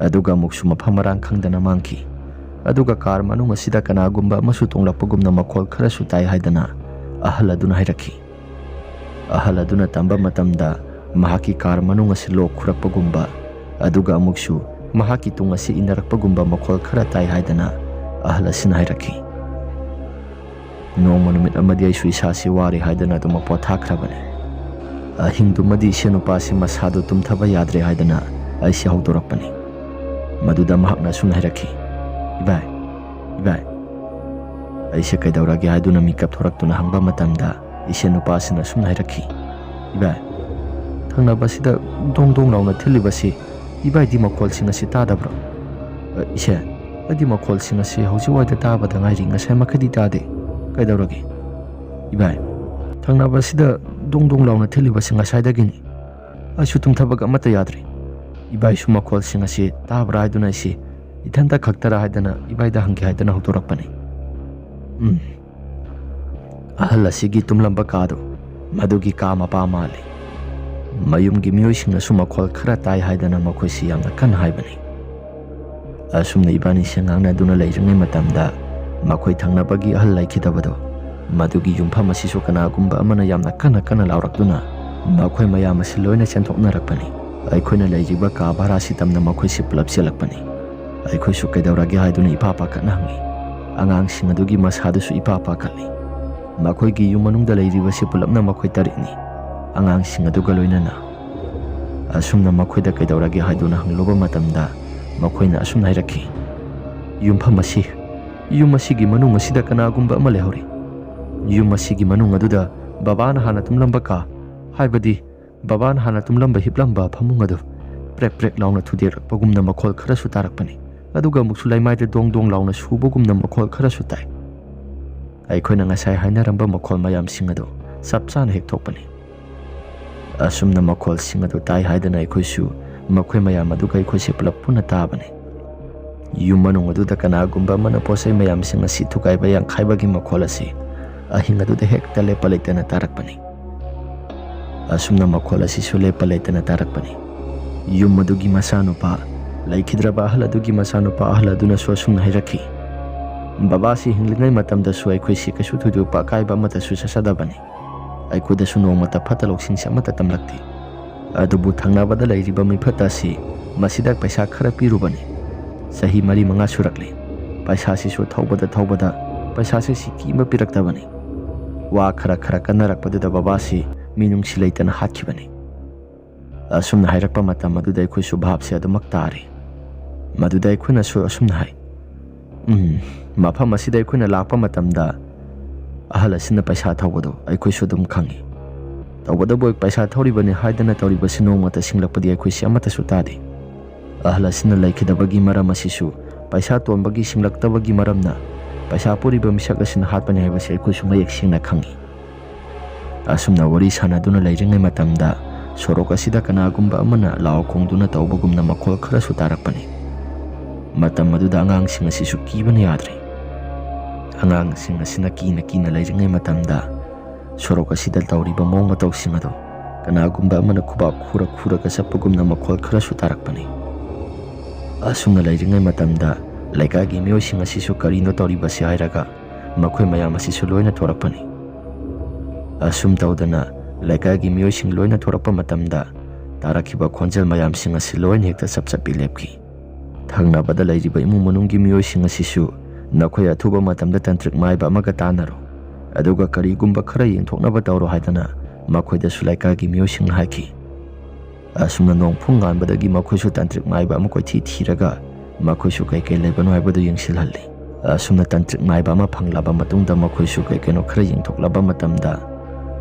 ꯑꯗꯨꯒ ꯑꯃꯨꯛꯁꯨ ꯃꯐꯝ ꯃꯔꯥꯡ ꯈꯪꯗꯅ ꯃꯥꯡꯈꯤ꯫ ꯑꯗꯨꯒ ꯀꯥꯔ ꯃꯅꯨꯡ ꯑꯁꯤꯗ ꯀꯅꯥꯒꯨꯝꯕ ꯑꯃꯁꯨ ꯇꯣꯡꯂꯛꯄꯒꯨꯝꯅ ꯃꯈꯣꯜ ꯈꯔꯁꯨ ꯇꯥꯏ ꯍꯥꯏꯗꯅ ꯑꯍꯜ ꯑꯗꯨꯅ ꯍꯥꯏꯔꯛꯈꯤ꯫ ꯑꯍꯜ ꯑꯗꯨꯅ ꯇꯝꯕ ꯃꯇꯝꯗ ꯃꯍꯥꯛꯀꯤ ꯀꯥꯔ ꯃꯅꯨꯡ ꯑꯁꯤ ꯂꯣꯛ ꯈꯨꯔꯛꯄꯒꯨꯝꯕ, ꯑꯗꯨꯒ ꯑꯃꯨꯛꯁꯨ ꯃꯍꯥꯛꯀꯤ ꯇꯨꯡ ꯑꯁꯤ ꯏꯟꯅꯔꯛꯄꯒꯨꯝꯕ ꯃꯈꯣꯜ ꯈꯔ ꯇꯥꯏ ꯍꯥꯏꯗꯅ ꯑꯍꯜ ꯑꯁꯤꯅ ꯍꯥꯏꯔꯛꯈꯤ꯫ ꯅꯣꯡꯃ ꯅꯨꯃꯤꯠ ꯑꯃꯗꯤ ꯑꯩꯁꯨ ꯏꯁꯥꯁꯤ ꯋꯥꯔꯦ ꯍꯥꯏꯗꯅ ꯑꯗꯨꯃꯛ ꯄꯣꯊꯥꯈ꯭ꯔꯕꯅꯤ꯫ ꯑꯍꯤꯡꯗꯨꯃꯗꯤ ꯏꯁꯦꯟ ꯅꯨꯄꯥꯁꯤ ꯃꯁꯥꯗꯨ ꯇꯨꯝꯊꯕ ꯌꯥꯗ꯭ꯔꯦ ꯍꯥꯏꯗꯅ ꯑꯩꯁꯤ ꯍꯧꯗꯣꯔꯛꯄꯅꯤ꯫ ꯃꯗꯨꯗ ꯃꯍꯥꯛꯅ ꯑꯁꯨꯝꯅ ꯍꯥꯏꯔꯛꯈꯤ, "ꯏꯕꯥꯏ, ꯏꯕꯥꯏ, ꯑꯩꯁꯦ ꯀꯩꯗꯧꯔꯒꯦ?" ꯍꯥꯏꯗꯨꯅ ꯃꯤꯀꯞ ꯊꯣꯔꯛꯇꯨꯅ ꯍꯪꯕ ꯃꯇꯝꯗ, ꯏꯁꯦꯟ ꯅꯨꯄꯥꯁꯤꯅ ꯑꯁꯨꯝꯅ ꯍꯥꯏꯔꯛꯈꯤ, "ꯏꯕꯥꯏ, ꯊꯪꯅꯕꯁꯤꯗ ꯗꯣꯡ ꯗꯣꯡ ꯂꯥꯎꯅ ꯊꯤꯜꯂꯤꯕꯁꯤ ꯏꯕꯥꯏꯗꯤ ꯃꯈꯣꯜꯁꯤꯡ ꯑꯁꯤ ꯇꯥꯗꯕ꯭ꯔꯣ?" "ꯑ, ꯏꯁꯦꯟ, ꯑꯩꯗꯤ ꯃꯈꯣꯜꯁꯤꯡ ꯑꯁꯤ ꯍꯧꯖꯤꯛꯋꯥꯏꯗ ꯇꯥꯕꯗ ꯉꯥꯏꯔꯤ, ꯉꯁꯥꯏ ꯃꯈꯩꯗꯤ ꯇꯥꯗꯦ꯫ ꯀꯩꯗꯧꯔꯒꯦ?" "ꯏꯕꯥꯏ, ꯊꯪꯅꯕꯁꯤꯗ ꯗꯣꯡ ꯗꯣꯡ ꯂꯥꯎꯅ ꯊꯤꯜꯂꯤꯕꯁꯤ ꯉꯁꯥꯏꯗꯒꯤꯅꯤ꯫ ꯑꯩꯁꯨ ꯇꯨꯝꯊꯕꯒ ꯑꯃꯠꯇ ꯌꯥꯗ꯭ꯔꯤ꯫ ꯏꯕꯥꯏꯁꯨ ꯃꯈꯣꯜꯁꯤꯡ ꯑꯁꯤ ꯇꯥꯕ꯭ꯔꯥ ꯍꯥꯏꯗꯨꯅ ꯑꯩꯁꯤ ꯏꯊꯟꯇ ꯈꯛꯇꯔꯥ ꯍꯥꯏꯗꯅ ꯏꯕꯥꯏꯗ ꯍꯪꯒꯦ ꯍꯥꯏꯗꯅ ꯍꯧꯗꯣꯔꯛꯄꯅꯤ꯫" ꯎꯝ꯫ ꯑꯍꯜ ꯑꯁꯤꯒꯤ ꯇꯨꯝꯂꯝꯕ ꯀꯥꯗꯨ ꯃꯗꯨꯒꯤ ꯀꯥ ꯃꯄꯥ ꯃꯥꯜꯂꯤ꯫ ꯃꯌꯨꯝꯒꯤ ꯃꯤꯑꯣꯏꯁꯤꯡꯅꯁꯨ ꯃꯈꯣꯜ ꯈꯔ ꯇꯥꯏ ꯍꯥꯏꯗꯅ ꯃꯈꯣꯏꯁꯤ ꯌꯥꯝꯅ ꯀꯟꯅ ꯍꯥꯏꯕꯅꯤ꯫ ꯑꯁꯨꯝꯅ ꯏꯕꯥꯅꯤꯁꯦ ꯉꯥꯡꯅꯗꯨꯅ ꯂꯩꯔꯤꯉꯩ ꯃꯇꯝꯗ, ꯃꯈꯣꯏ ꯊꯪꯅꯕꯒꯤ ꯑꯍꯜ ꯂꯩꯈꯤꯗꯕꯗꯣ, ꯃꯗꯨꯒꯤ ꯌꯨꯝꯐꯝ ꯑꯁꯤꯁꯨ ꯀꯅꯥꯒꯨꯝꯕ ꯑꯃꯅ ꯌꯥꯝꯅ ꯀꯟꯅ ꯀꯟꯅ ꯂꯥꯎꯔꯛꯇꯨꯅ ꯃꯈꯣꯏ ꯃꯌꯥꯝ ꯑꯁꯤ ꯂꯣꯏꯅ ꯆꯦꯟꯊꯣꯛꯅꯔꯛꯄꯅꯤ꯫ ꯑꯩꯈꯣꯏꯅ ꯂꯩꯔꯤꯕ ꯀꯥ ꯚꯔꯥꯁꯤ ꯇꯝꯅ ꯃꯈꯣꯏꯁꯤ ꯄꯨꯂꯞ ꯆꯦꯜꯂꯛꯄꯅꯤ꯫ ꯑꯩꯈꯣꯏꯁꯨ ꯀꯩꯗꯧꯔꯒꯦ ꯍꯥꯏꯗꯨꯅ ꯏꯄꯥ ꯄꯥꯈꯠꯅ ꯍꯪꯉꯤ꯫ ꯑꯉꯥꯡꯁꯤꯡ ꯑꯗꯨꯒꯤ ꯃꯁꯥꯗꯨꯁꯨ ꯏꯄꯥ ꯄꯥꯈꯠꯂꯤ꯫ ꯃꯈꯣꯏꯒꯤ ꯌꯨꯝ ꯃꯅꯨꯡꯗ ꯂꯩꯔꯤꯕꯁꯤ ꯄꯨꯂꯞꯅ ꯃꯈꯣꯏ ꯇꯔꯦꯠꯅꯤ꯫ ꯑꯉꯥꯡꯁꯤꯡ ꯑꯗꯨꯒ ꯂꯣꯏꯅꯅ꯫ ꯑꯁꯨꯝꯅ ꯃꯈꯣꯏꯗ ꯀꯩꯗꯧꯔꯒꯦ ꯍꯥꯏꯗꯨꯅ ꯍꯪꯂꯨꯕ ꯃꯇꯝꯗ, ꯃꯈꯣꯏꯅ ꯑꯁꯨꯝꯅ ꯍꯥꯏꯔꯛꯈꯤ, "ꯌꯨꯝꯐꯝ ꯑꯁꯤ, ꯌꯨꯝ ꯑꯁꯤꯒꯤ ꯃꯅꯨꯡ ꯑꯁꯤꯗ ꯀꯅꯥꯒꯨꯝꯕ ꯑꯃ ꯂꯩꯍꯧꯔꯤ꯫ ꯌꯨꯝ ꯑꯁꯤꯒꯤ ꯃꯅꯨꯡ ꯑꯗꯨꯗ ꯕꯕꯥꯅ ꯍꯥꯟꯅ ꯇꯨꯝꯂꯝꯕ ꯀꯥ, ꯍꯥꯏꯕꯗꯤ ꯕꯕꯥꯅ ꯍꯥꯟꯅ ꯇꯨꯝꯂꯝꯕ ꯍꯤꯞꯂꯝꯕ ꯐꯃꯨꯡ ꯑꯗꯨ ꯄ꯭ꯔꯦꯛ ꯄ꯭ꯔꯦꯛ ꯂꯥꯎꯅ ꯊꯨꯗꯦꯛꯂꯛꯄꯒꯨꯝꯅ ꯃꯈꯣꯜ ꯈꯔꯁꯨ ꯇꯥꯔꯛꯄꯅꯤ꯫ ꯑꯗꯨꯒ ꯑꯃꯨꯛꯁꯨ ꯂꯩꯃꯥꯏꯗ ꯗꯣꯡ ꯗꯣꯡ ꯂꯥꯎꯅ ꯁꯨꯕꯒꯨꯝꯅ ꯃꯈꯣꯜ ꯈꯔꯁꯨ ꯇꯥꯏ꯫ ꯑꯩꯈꯣꯏꯅ ꯉꯁꯥꯏ ꯍꯥꯏꯅꯔꯝꯕ ꯃꯈꯣꯜ ꯃꯌꯥꯝꯁꯤꯡ ꯑꯗꯨ ꯆꯞ ꯆꯥꯅ ꯍꯦꯛ ꯊꯣꯛꯄꯅꯤ꯫" ꯑꯁꯨꯝꯅ ꯃꯈꯣꯜꯁꯤꯡ ꯑꯗꯨ ꯇꯥꯏ ꯍꯥꯏꯗꯅ ꯑꯩꯈꯣꯏꯁꯨ ꯃꯈꯣꯏ ꯃꯌꯥꯝ ꯑꯗꯨꯒ ꯑꯩꯈꯣꯏꯁꯦ ꯄꯨꯂꯞ ꯄꯨꯟꯅ ꯇꯥꯕꯅꯤ꯫ ꯌꯨꯝ ꯃꯅꯨꯡ ꯑꯗꯨꯗ ꯀꯅꯥꯒꯨꯝꯕ ꯑꯃꯅ ꯄꯣꯠ ꯆꯩ ꯃꯌꯥꯝꯁꯤꯡ ꯑꯁꯤ ꯊꯨꯒꯥꯏꯕ ꯌꯥꯡꯈꯥꯏꯕꯒꯤ ꯃꯈꯣꯜ ꯑꯁꯤ ꯑꯍꯤꯡ ꯑꯗꯨꯗ ꯍꯦꯛꯇ ꯂꯦꯞꯄ ꯂꯩꯇꯅ ꯇꯥꯔꯛꯄꯅꯤ꯫ ꯑꯁꯨꯝꯅ ꯃꯈꯣꯜ ꯑꯁꯤꯁꯨ ꯂꯦꯞꯄ ꯂꯩꯇꯅ ꯇꯥꯔꯛꯄꯅꯤ꯫ ꯌꯨꯝ ꯑꯗꯨꯒꯤ ꯃꯆꯥꯅꯨꯄꯥ, ꯂꯩꯈꯤꯗ꯭ꯔꯕ ꯑꯍꯜ ꯑꯗꯨꯒꯤ ꯃꯆꯥꯅꯨꯄꯥ ꯑꯍꯜ ꯑꯗꯨꯅꯁꯨ ꯑꯁꯨꯝꯅ ꯍꯥꯏꯔꯛꯈꯤ, "ꯕꯕꯥꯁꯤ ꯍꯤꯡꯂꯤꯉꯩ ꯃꯇꯝꯗꯁꯨ ꯑꯩꯈꯣꯏꯁꯤ ꯀꯩꯁꯨ ꯊꯣꯏꯗꯣꯛꯄ ꯑꯀꯥꯏꯕ ꯑꯃꯠꯇꯁꯨ ꯆꯠꯆꯗꯕꯅꯤ꯫ ꯑꯩꯈꯣꯏꯗꯁꯨ ꯅꯣꯡꯃꯇ ꯐꯠꯇ ꯂꯧꯁꯤꯡꯁꯤ ꯑꯃꯠꯇ ꯇꯝꯂꯛꯇꯦ꯫ ꯑꯗꯨꯕꯨ ꯊꯪꯅꯕꯗ ꯂꯩꯔꯤꯕ ꯃꯤꯐꯠꯇ ꯑꯁꯤ ꯃꯁꯤꯗ ꯄꯩꯁꯥ ꯈꯔ ꯄꯤꯔꯨꯕꯅꯤ꯫ ꯆꯍꯤ ꯃꯔꯤ ꯃꯉꯥ ꯁꯨꯔꯛꯂꯦ꯫ ꯄꯩꯁꯥꯁꯤꯁꯨ ꯊꯧꯕꯗ ꯊꯧꯕꯗ ꯄꯩꯁꯥꯁꯦ ꯁꯤꯀꯤ ꯑꯃ ꯄꯤꯔꯛꯇꯕꯅꯤ꯫ ꯋꯥ ꯈꯔ ꯈꯔ ꯀꯟꯅꯔꯛꯄꯗꯨꯗ ꯕꯕꯥꯁꯤ ꯃꯤꯅꯨꯡꯁꯤ ꯂꯩꯇꯅ ꯍꯥꯠꯈꯤꯕꯅꯤ꯫" ꯑꯁꯨꯝꯅ ꯍꯥꯏꯔꯛꯄ ꯃꯇꯝ ꯑꯗꯨꯗ ꯑꯩꯈꯣꯏꯁꯨ ꯚꯥꯞꯁꯦ ꯑꯗꯨꯃꯛ ꯇꯥꯔꯦ꯫ ꯃꯗꯨꯗ ꯑꯩꯈꯣꯏꯅꯁꯨ ꯑꯁꯨꯝꯅ ꯍꯥꯏ, "ꯎꯝ, ꯃꯐꯝ ꯑꯁꯤꯗ ꯑꯩꯈꯣꯏꯅ ꯂꯥꯛꯄ ꯃꯇꯝꯗ ꯑꯍꯜ ꯑꯁꯤꯅ ꯄꯩꯁꯥ ꯊꯧꯕꯗꯣ ꯑꯩꯈꯣꯏꯁꯨ ꯑꯗꯨꯝ ꯈꯪꯏ꯫ ꯇꯧꯕꯇꯕꯨ ꯄꯩꯁꯥ ꯊꯧꯔꯤꯕꯅꯤ ꯍꯥꯏꯗꯅ ꯇꯧꯔꯤꯕꯁꯤ ꯅꯣꯡꯃꯇ ꯁꯤꯡꯂꯛꯄꯗꯤ ꯑꯩꯈꯣꯏꯁꯤ ꯑꯃꯠꯇꯁꯨ ꯇꯥꯗꯦ꯫ ꯑꯍꯜ ꯑꯁꯤꯅ ꯂꯩꯈꯤꯗꯕꯒꯤ ꯃꯔꯝ ꯑꯁꯤꯁꯨ ꯄꯩꯁꯥ ꯇꯣꯟꯕꯒꯤ ꯁꯤꯡꯂꯛꯇꯕꯒꯤ ꯃꯔꯝꯅ ꯄꯩꯁꯥ ꯄꯨꯔꯤꯕ ꯃꯤꯁꯛ ꯑꯁꯤꯅ ꯍꯥꯠꯄꯅꯤ ꯍꯥꯏꯕꯁꯤ ꯑꯩꯈꯣꯏꯁꯨ ꯃꯌꯦꯛ ꯁꯦꯡꯅ ꯈꯪꯏ꯫" ꯑꯁꯨꯝꯅ ꯋꯥꯔꯤ ꯁꯥꯟꯅꯗꯨꯅ ꯂꯩꯔꯤꯉꯩ ꯃꯇꯝꯗ ꯁꯣꯔꯣꯛ ꯑꯁꯤꯗ ꯀꯅꯥꯒꯨꯝꯕ ꯑꯃꯅ ꯂꯥꯎ ꯈꯣꯡꯗꯨꯅ ꯇꯧꯕꯒꯨꯝꯅ ꯃꯈꯣꯜ ꯈꯔꯁꯨ ꯇꯥꯔꯛꯄꯅꯤ꯫ ꯃꯇꯝ ꯑꯗꯨꯗ ꯑꯉꯥꯡꯁꯤꯡ ꯑꯁꯤꯁꯨ ꯀꯤꯕꯅ ꯌꯥꯗ꯭ꯔꯦ꯫ ꯑꯉꯥꯡꯁꯤꯡ ꯑꯁꯤꯅ ꯀꯤꯅ ꯀꯤꯅ ꯂꯩꯔꯤꯉꯩ ꯃꯇꯝꯗ ꯁꯣꯔꯣꯛ ꯑꯁꯤꯗ ꯇꯧꯔꯤꯕ ꯃꯑꯣꯡ ꯃꯇꯧꯁꯤꯡ ꯑꯗꯨ ꯀꯅꯥꯒꯨꯝꯕ ꯑꯃꯅ ꯈꯨꯕꯥꯛ ꯈꯨꯔ ꯈꯨꯔꯒ ꯆꯠꯄꯒꯨꯝꯅ ꯃꯈꯣꯜ ꯈꯔꯁꯨ ꯇꯥꯔꯛꯄꯅꯤ꯫ ꯑꯁꯨꯝꯅ ꯂꯩꯔꯤꯉꯩ ꯃꯇꯝꯗ ꯂꯩꯀꯥꯏꯒꯤ ꯃꯤꯑꯣꯏꯁꯤꯡ ꯑꯁꯤꯁꯨ ꯀꯔꯤꯅꯣ ꯇꯧꯔꯤꯕꯁꯤ ꯍꯥꯏꯔꯒ ꯃꯈꯣꯏ ꯃꯌꯥꯝ ꯑꯁꯤꯁꯨ ꯂꯣꯏꯅ ꯊꯣꯔꯛꯄꯅꯤ꯫ ꯑꯁꯨꯝ ꯇꯧꯗꯅ ꯂꯩꯀꯥꯏꯒꯤ ꯃꯤꯑꯣꯏꯁꯤꯡ ꯂꯣꯏꯅ ꯊꯣꯔꯛꯄ ꯃꯇꯝꯗ ꯇꯥꯔꯛꯈꯤꯕ ꯈꯣꯟꯖꯦꯜ ꯃꯌꯥꯝꯁꯤꯡ ꯑꯁꯤ ꯂꯣꯏꯅ ꯍꯦꯛꯇ ꯆꯞ ꯆꯞꯄꯤ ꯂꯦꯞꯈꯤ꯫ ꯊꯪꯅꯕꯗ ꯂꯩꯔꯤꯕ ꯏꯃꯨꯡ ꯃꯅꯨꯡꯒꯤ ꯃꯤꯑꯣꯏꯁꯤꯡ ꯑꯁꯤꯁꯨ ꯅꯈꯣꯏ ꯑꯊꯨꯕ ꯃꯇꯝꯗ ꯇꯟꯇ꯭ꯔꯤꯛ ꯃꯥꯏꯕ ꯑꯃꯒ ꯇꯥꯟꯅꯔꯣ, ꯑꯗꯨꯒ ꯀꯔꯤꯒꯨꯝꯕ ꯈꯔ ꯌꯦꯡꯊꯣꯛꯅꯕ ꯇꯧꯔꯣ ꯍꯥꯏꯗꯅ ꯃꯈꯣꯏꯗꯁꯨ ꯂꯩꯀꯥꯏꯒꯤ ꯃꯤꯑꯣꯏꯁꯤꯡꯅ ꯍꯥꯏꯈꯤ꯫ ꯑꯁꯨꯝꯅ ꯅꯣꯡꯐꯨꯡ ꯉꯥꯟꯕꯗꯒꯤ ꯃꯈꯣꯏꯁꯨ ꯇꯟꯇ꯭ꯔꯤꯛ ꯃꯥꯏꯕ ꯑꯃ ꯀꯣꯏꯊꯤ ꯊꯤꯔꯒ ꯃꯈꯣꯏꯁꯨ ꯀꯩ ꯀꯩ ꯂꯩꯕꯅꯣ ꯍꯥꯏꯕꯗꯨ ꯌꯦꯡꯁꯤꯜꯍꯜꯂꯤ꯫ ꯑꯁꯨꯝꯅ ꯇꯟꯇ꯭ꯔꯤꯛ ꯃꯥꯏꯕ ꯑꯃ ꯐꯪꯂꯕ ꯃꯇꯨꯡꯗ ꯃꯈꯣꯏꯁꯨ ꯀꯩ ꯀꯩꯅꯣ ꯈꯔ ꯌꯦꯡꯊꯣꯛꯂꯕ ꯃꯇꯝꯗ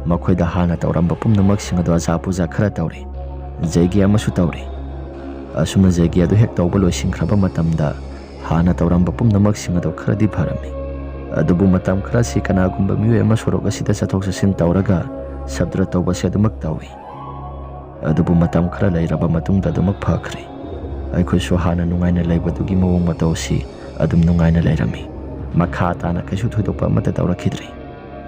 ꯃꯈꯣꯏꯗ ꯍꯥꯟꯅ ꯇꯧꯔꯝꯕ ꯄꯨꯝꯅꯃꯛꯁꯤꯡ ꯑꯗꯨ ꯑꯖꯥ ꯄꯨꯖꯥ ꯈꯔ ꯇꯧꯔꯤ꯫ ꯖꯩꯒꯤ ꯑꯃꯁꯨ ꯇꯧꯔꯤ꯫ ꯑꯁꯨꯝꯅ ꯖꯩꯒꯤ ꯑꯗꯨ ꯍꯦꯛ ꯇꯧꯕ ꯂꯣꯏꯁꯤꯟꯈ꯭ꯔꯕ ꯃꯇꯝꯗ ꯍꯥꯟꯅ ꯇꯧꯔꯝꯕ ꯄꯨꯝꯅꯃꯛꯁꯤꯡ ꯑꯗꯨ ꯈꯔꯗꯤ ꯐꯔꯝꯃꯤ꯫ ꯑꯗꯨꯕꯨ ꯃꯇꯝ ꯈꯔꯁꯤ ꯀꯅꯥꯒꯨꯝꯕ ꯃꯤꯑꯣꯏ ꯑꯃ ꯁꯣꯔꯣꯛ ꯑꯁꯤꯗ ꯆꯠꯊꯣꯛ ꯆꯠꯁꯤꯟ ꯇꯧꯔꯒ ꯁꯕ꯭ꯗ ꯇꯧꯕꯁꯤ ꯑꯗꯨꯃꯛ ꯇꯧꯏ꯫ ꯑꯗꯨꯕꯨ ꯃꯇꯝ ꯈꯔ ꯂꯩꯔꯕ ꯃꯇꯨꯡꯗ ꯑꯗꯨꯃꯛ ꯐꯈ꯭ꯔꯦ꯫ ꯑꯩꯈꯣꯏꯁꯨ ꯍꯥꯟꯅ ꯅꯨꯡꯉꯥꯏꯅ ꯂꯩꯕꯗꯨꯒꯤ ꯃꯑꯣꯡ ꯃꯇꯧ ꯑꯁꯤ ꯑꯗꯨꯝ ꯅꯨꯡꯉꯥꯏꯅ ꯂꯩꯔꯝꯃꯤ꯫ ꯃꯈꯥ ꯇꯥꯅ ꯀꯩꯁꯨ ꯊꯣꯏꯗꯣꯛꯄ ꯑꯃꯠꯇ ꯇꯧꯔꯛꯈꯤꯗ꯭ꯔꯦ꯫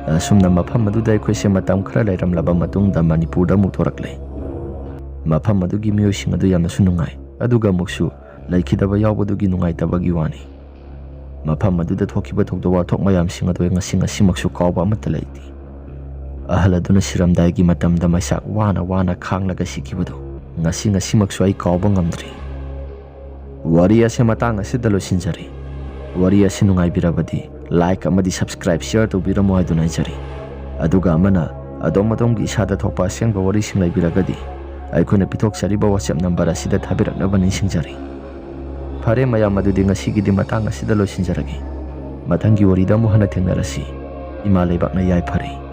ꯑꯁꯨꯝꯅ ꯃꯐꯝ ꯑꯗꯨꯗ ꯑꯩꯈꯣꯏꯁꯦ ꯃꯇꯝ ꯈꯔ ꯂꯩꯔꯝꯂꯕ ꯃꯇꯨꯡꯗ ꯃꯅꯤꯄꯨꯔꯗ ꯑꯃꯨꯛ ꯊꯣꯔꯛꯂꯦ꯫ ꯃꯐꯝ ꯑꯗꯨꯒꯤ ꯃꯤꯑꯣꯏꯁꯤꯡ ꯑꯗꯨ ꯌꯥꯝꯅꯁꯨ ꯅꯨꯡꯉꯥꯏ, ꯑꯗꯨꯒ ꯑꯃꯨꯛꯁꯨ ꯂꯩꯈꯤꯗꯕ ꯌꯥꯎꯕꯗꯨꯒꯤ ꯅꯨꯡꯉꯥꯏꯇꯕꯒꯤ ꯋꯥꯅꯤ꯫ ꯃꯐꯝ ꯑꯗꯨꯗ ꯊꯣꯛꯈꯤꯕ ꯊꯧꯗꯣꯛ ꯋꯥꯊꯣꯛ ꯃꯌꯥꯝꯁꯤꯡ ꯑꯗꯨ ꯑꯩ ꯉꯁꯤ ꯉꯁꯤꯃꯛꯁꯨ ꯀꯥꯎꯕ ꯑꯃꯠꯇ ꯂꯩꯇꯦ꯫ ꯑꯍꯜ ꯑꯗꯨꯅ ꯁꯤꯔꯝꯗꯥꯏꯒꯤ ꯃꯇꯝꯗ ꯃꯩꯆꯥꯛ ꯋꯥꯅ ꯋꯥꯅ ꯈꯥꯡꯂꯒ ꯁꯤꯈꯤꯕꯗꯨ ꯉꯁꯤ ꯉꯁꯤꯃꯛꯁꯨ ꯑꯩ ꯀꯥꯎꯕ ꯉꯝꯗ꯭ꯔꯤ꯫ ꯋꯥꯔꯤ ꯑꯁꯤ ꯃꯇꯥꯡ ꯑꯁꯤꯗ ꯂꯣꯏꯁꯤꯟꯖꯔꯦ꯫ ꯋꯥꯔꯤ ꯑꯁꯤ ꯅꯨꯡꯉꯥꯏꯕꯤꯔꯕꯗꯤ like ꯑꯃꯗꯤ subscribe, share ꯇꯧꯕꯤꯔꯝꯃꯨ ꯍꯥꯏꯗꯨꯅ ꯍꯥꯏꯖꯔꯤ꯫ ꯑꯗꯨꯒ ꯑꯃꯅ ꯑꯗꯣꯝ ꯑꯗꯣꯝꯒꯤ ꯏꯁꯥꯗ ꯊꯣꯛꯄ ꯑꯁꯦꯡꯕ ꯋꯥꯔꯤꯁꯤꯡ ꯂꯩꯕꯤꯔꯒꯗꯤ ꯑꯩꯈꯣꯏꯅ ꯄꯤꯊꯣꯛꯆꯔꯤꯕ WhatsApp number ꯑꯁꯤꯗ ꯊꯥꯕꯤꯔꯛꯅꯕ ꯅꯤꯡꯁꯤꯡꯖꯔꯤ꯫ ꯐꯔꯦ ꯃꯌꯥꯝ, ꯑꯗꯨꯗꯤ ꯉꯁꯤꯒꯤꯗꯤ ꯃꯇꯥꯡ ꯑꯁꯤꯗ ꯂꯣꯏꯁꯤꯟꯖꯔꯒꯦ꯫ ꯃꯊꯪꯒꯤ ꯋꯥꯔꯤꯗ ꯑꯃꯨꯛ ꯍꯟꯅ ꯊꯦꯡꯅꯔꯁꯤ꯫ ꯏꯃꯥ ꯂꯩꯕꯥꯛꯅ ꯌꯥꯏꯐꯔꯦ꯫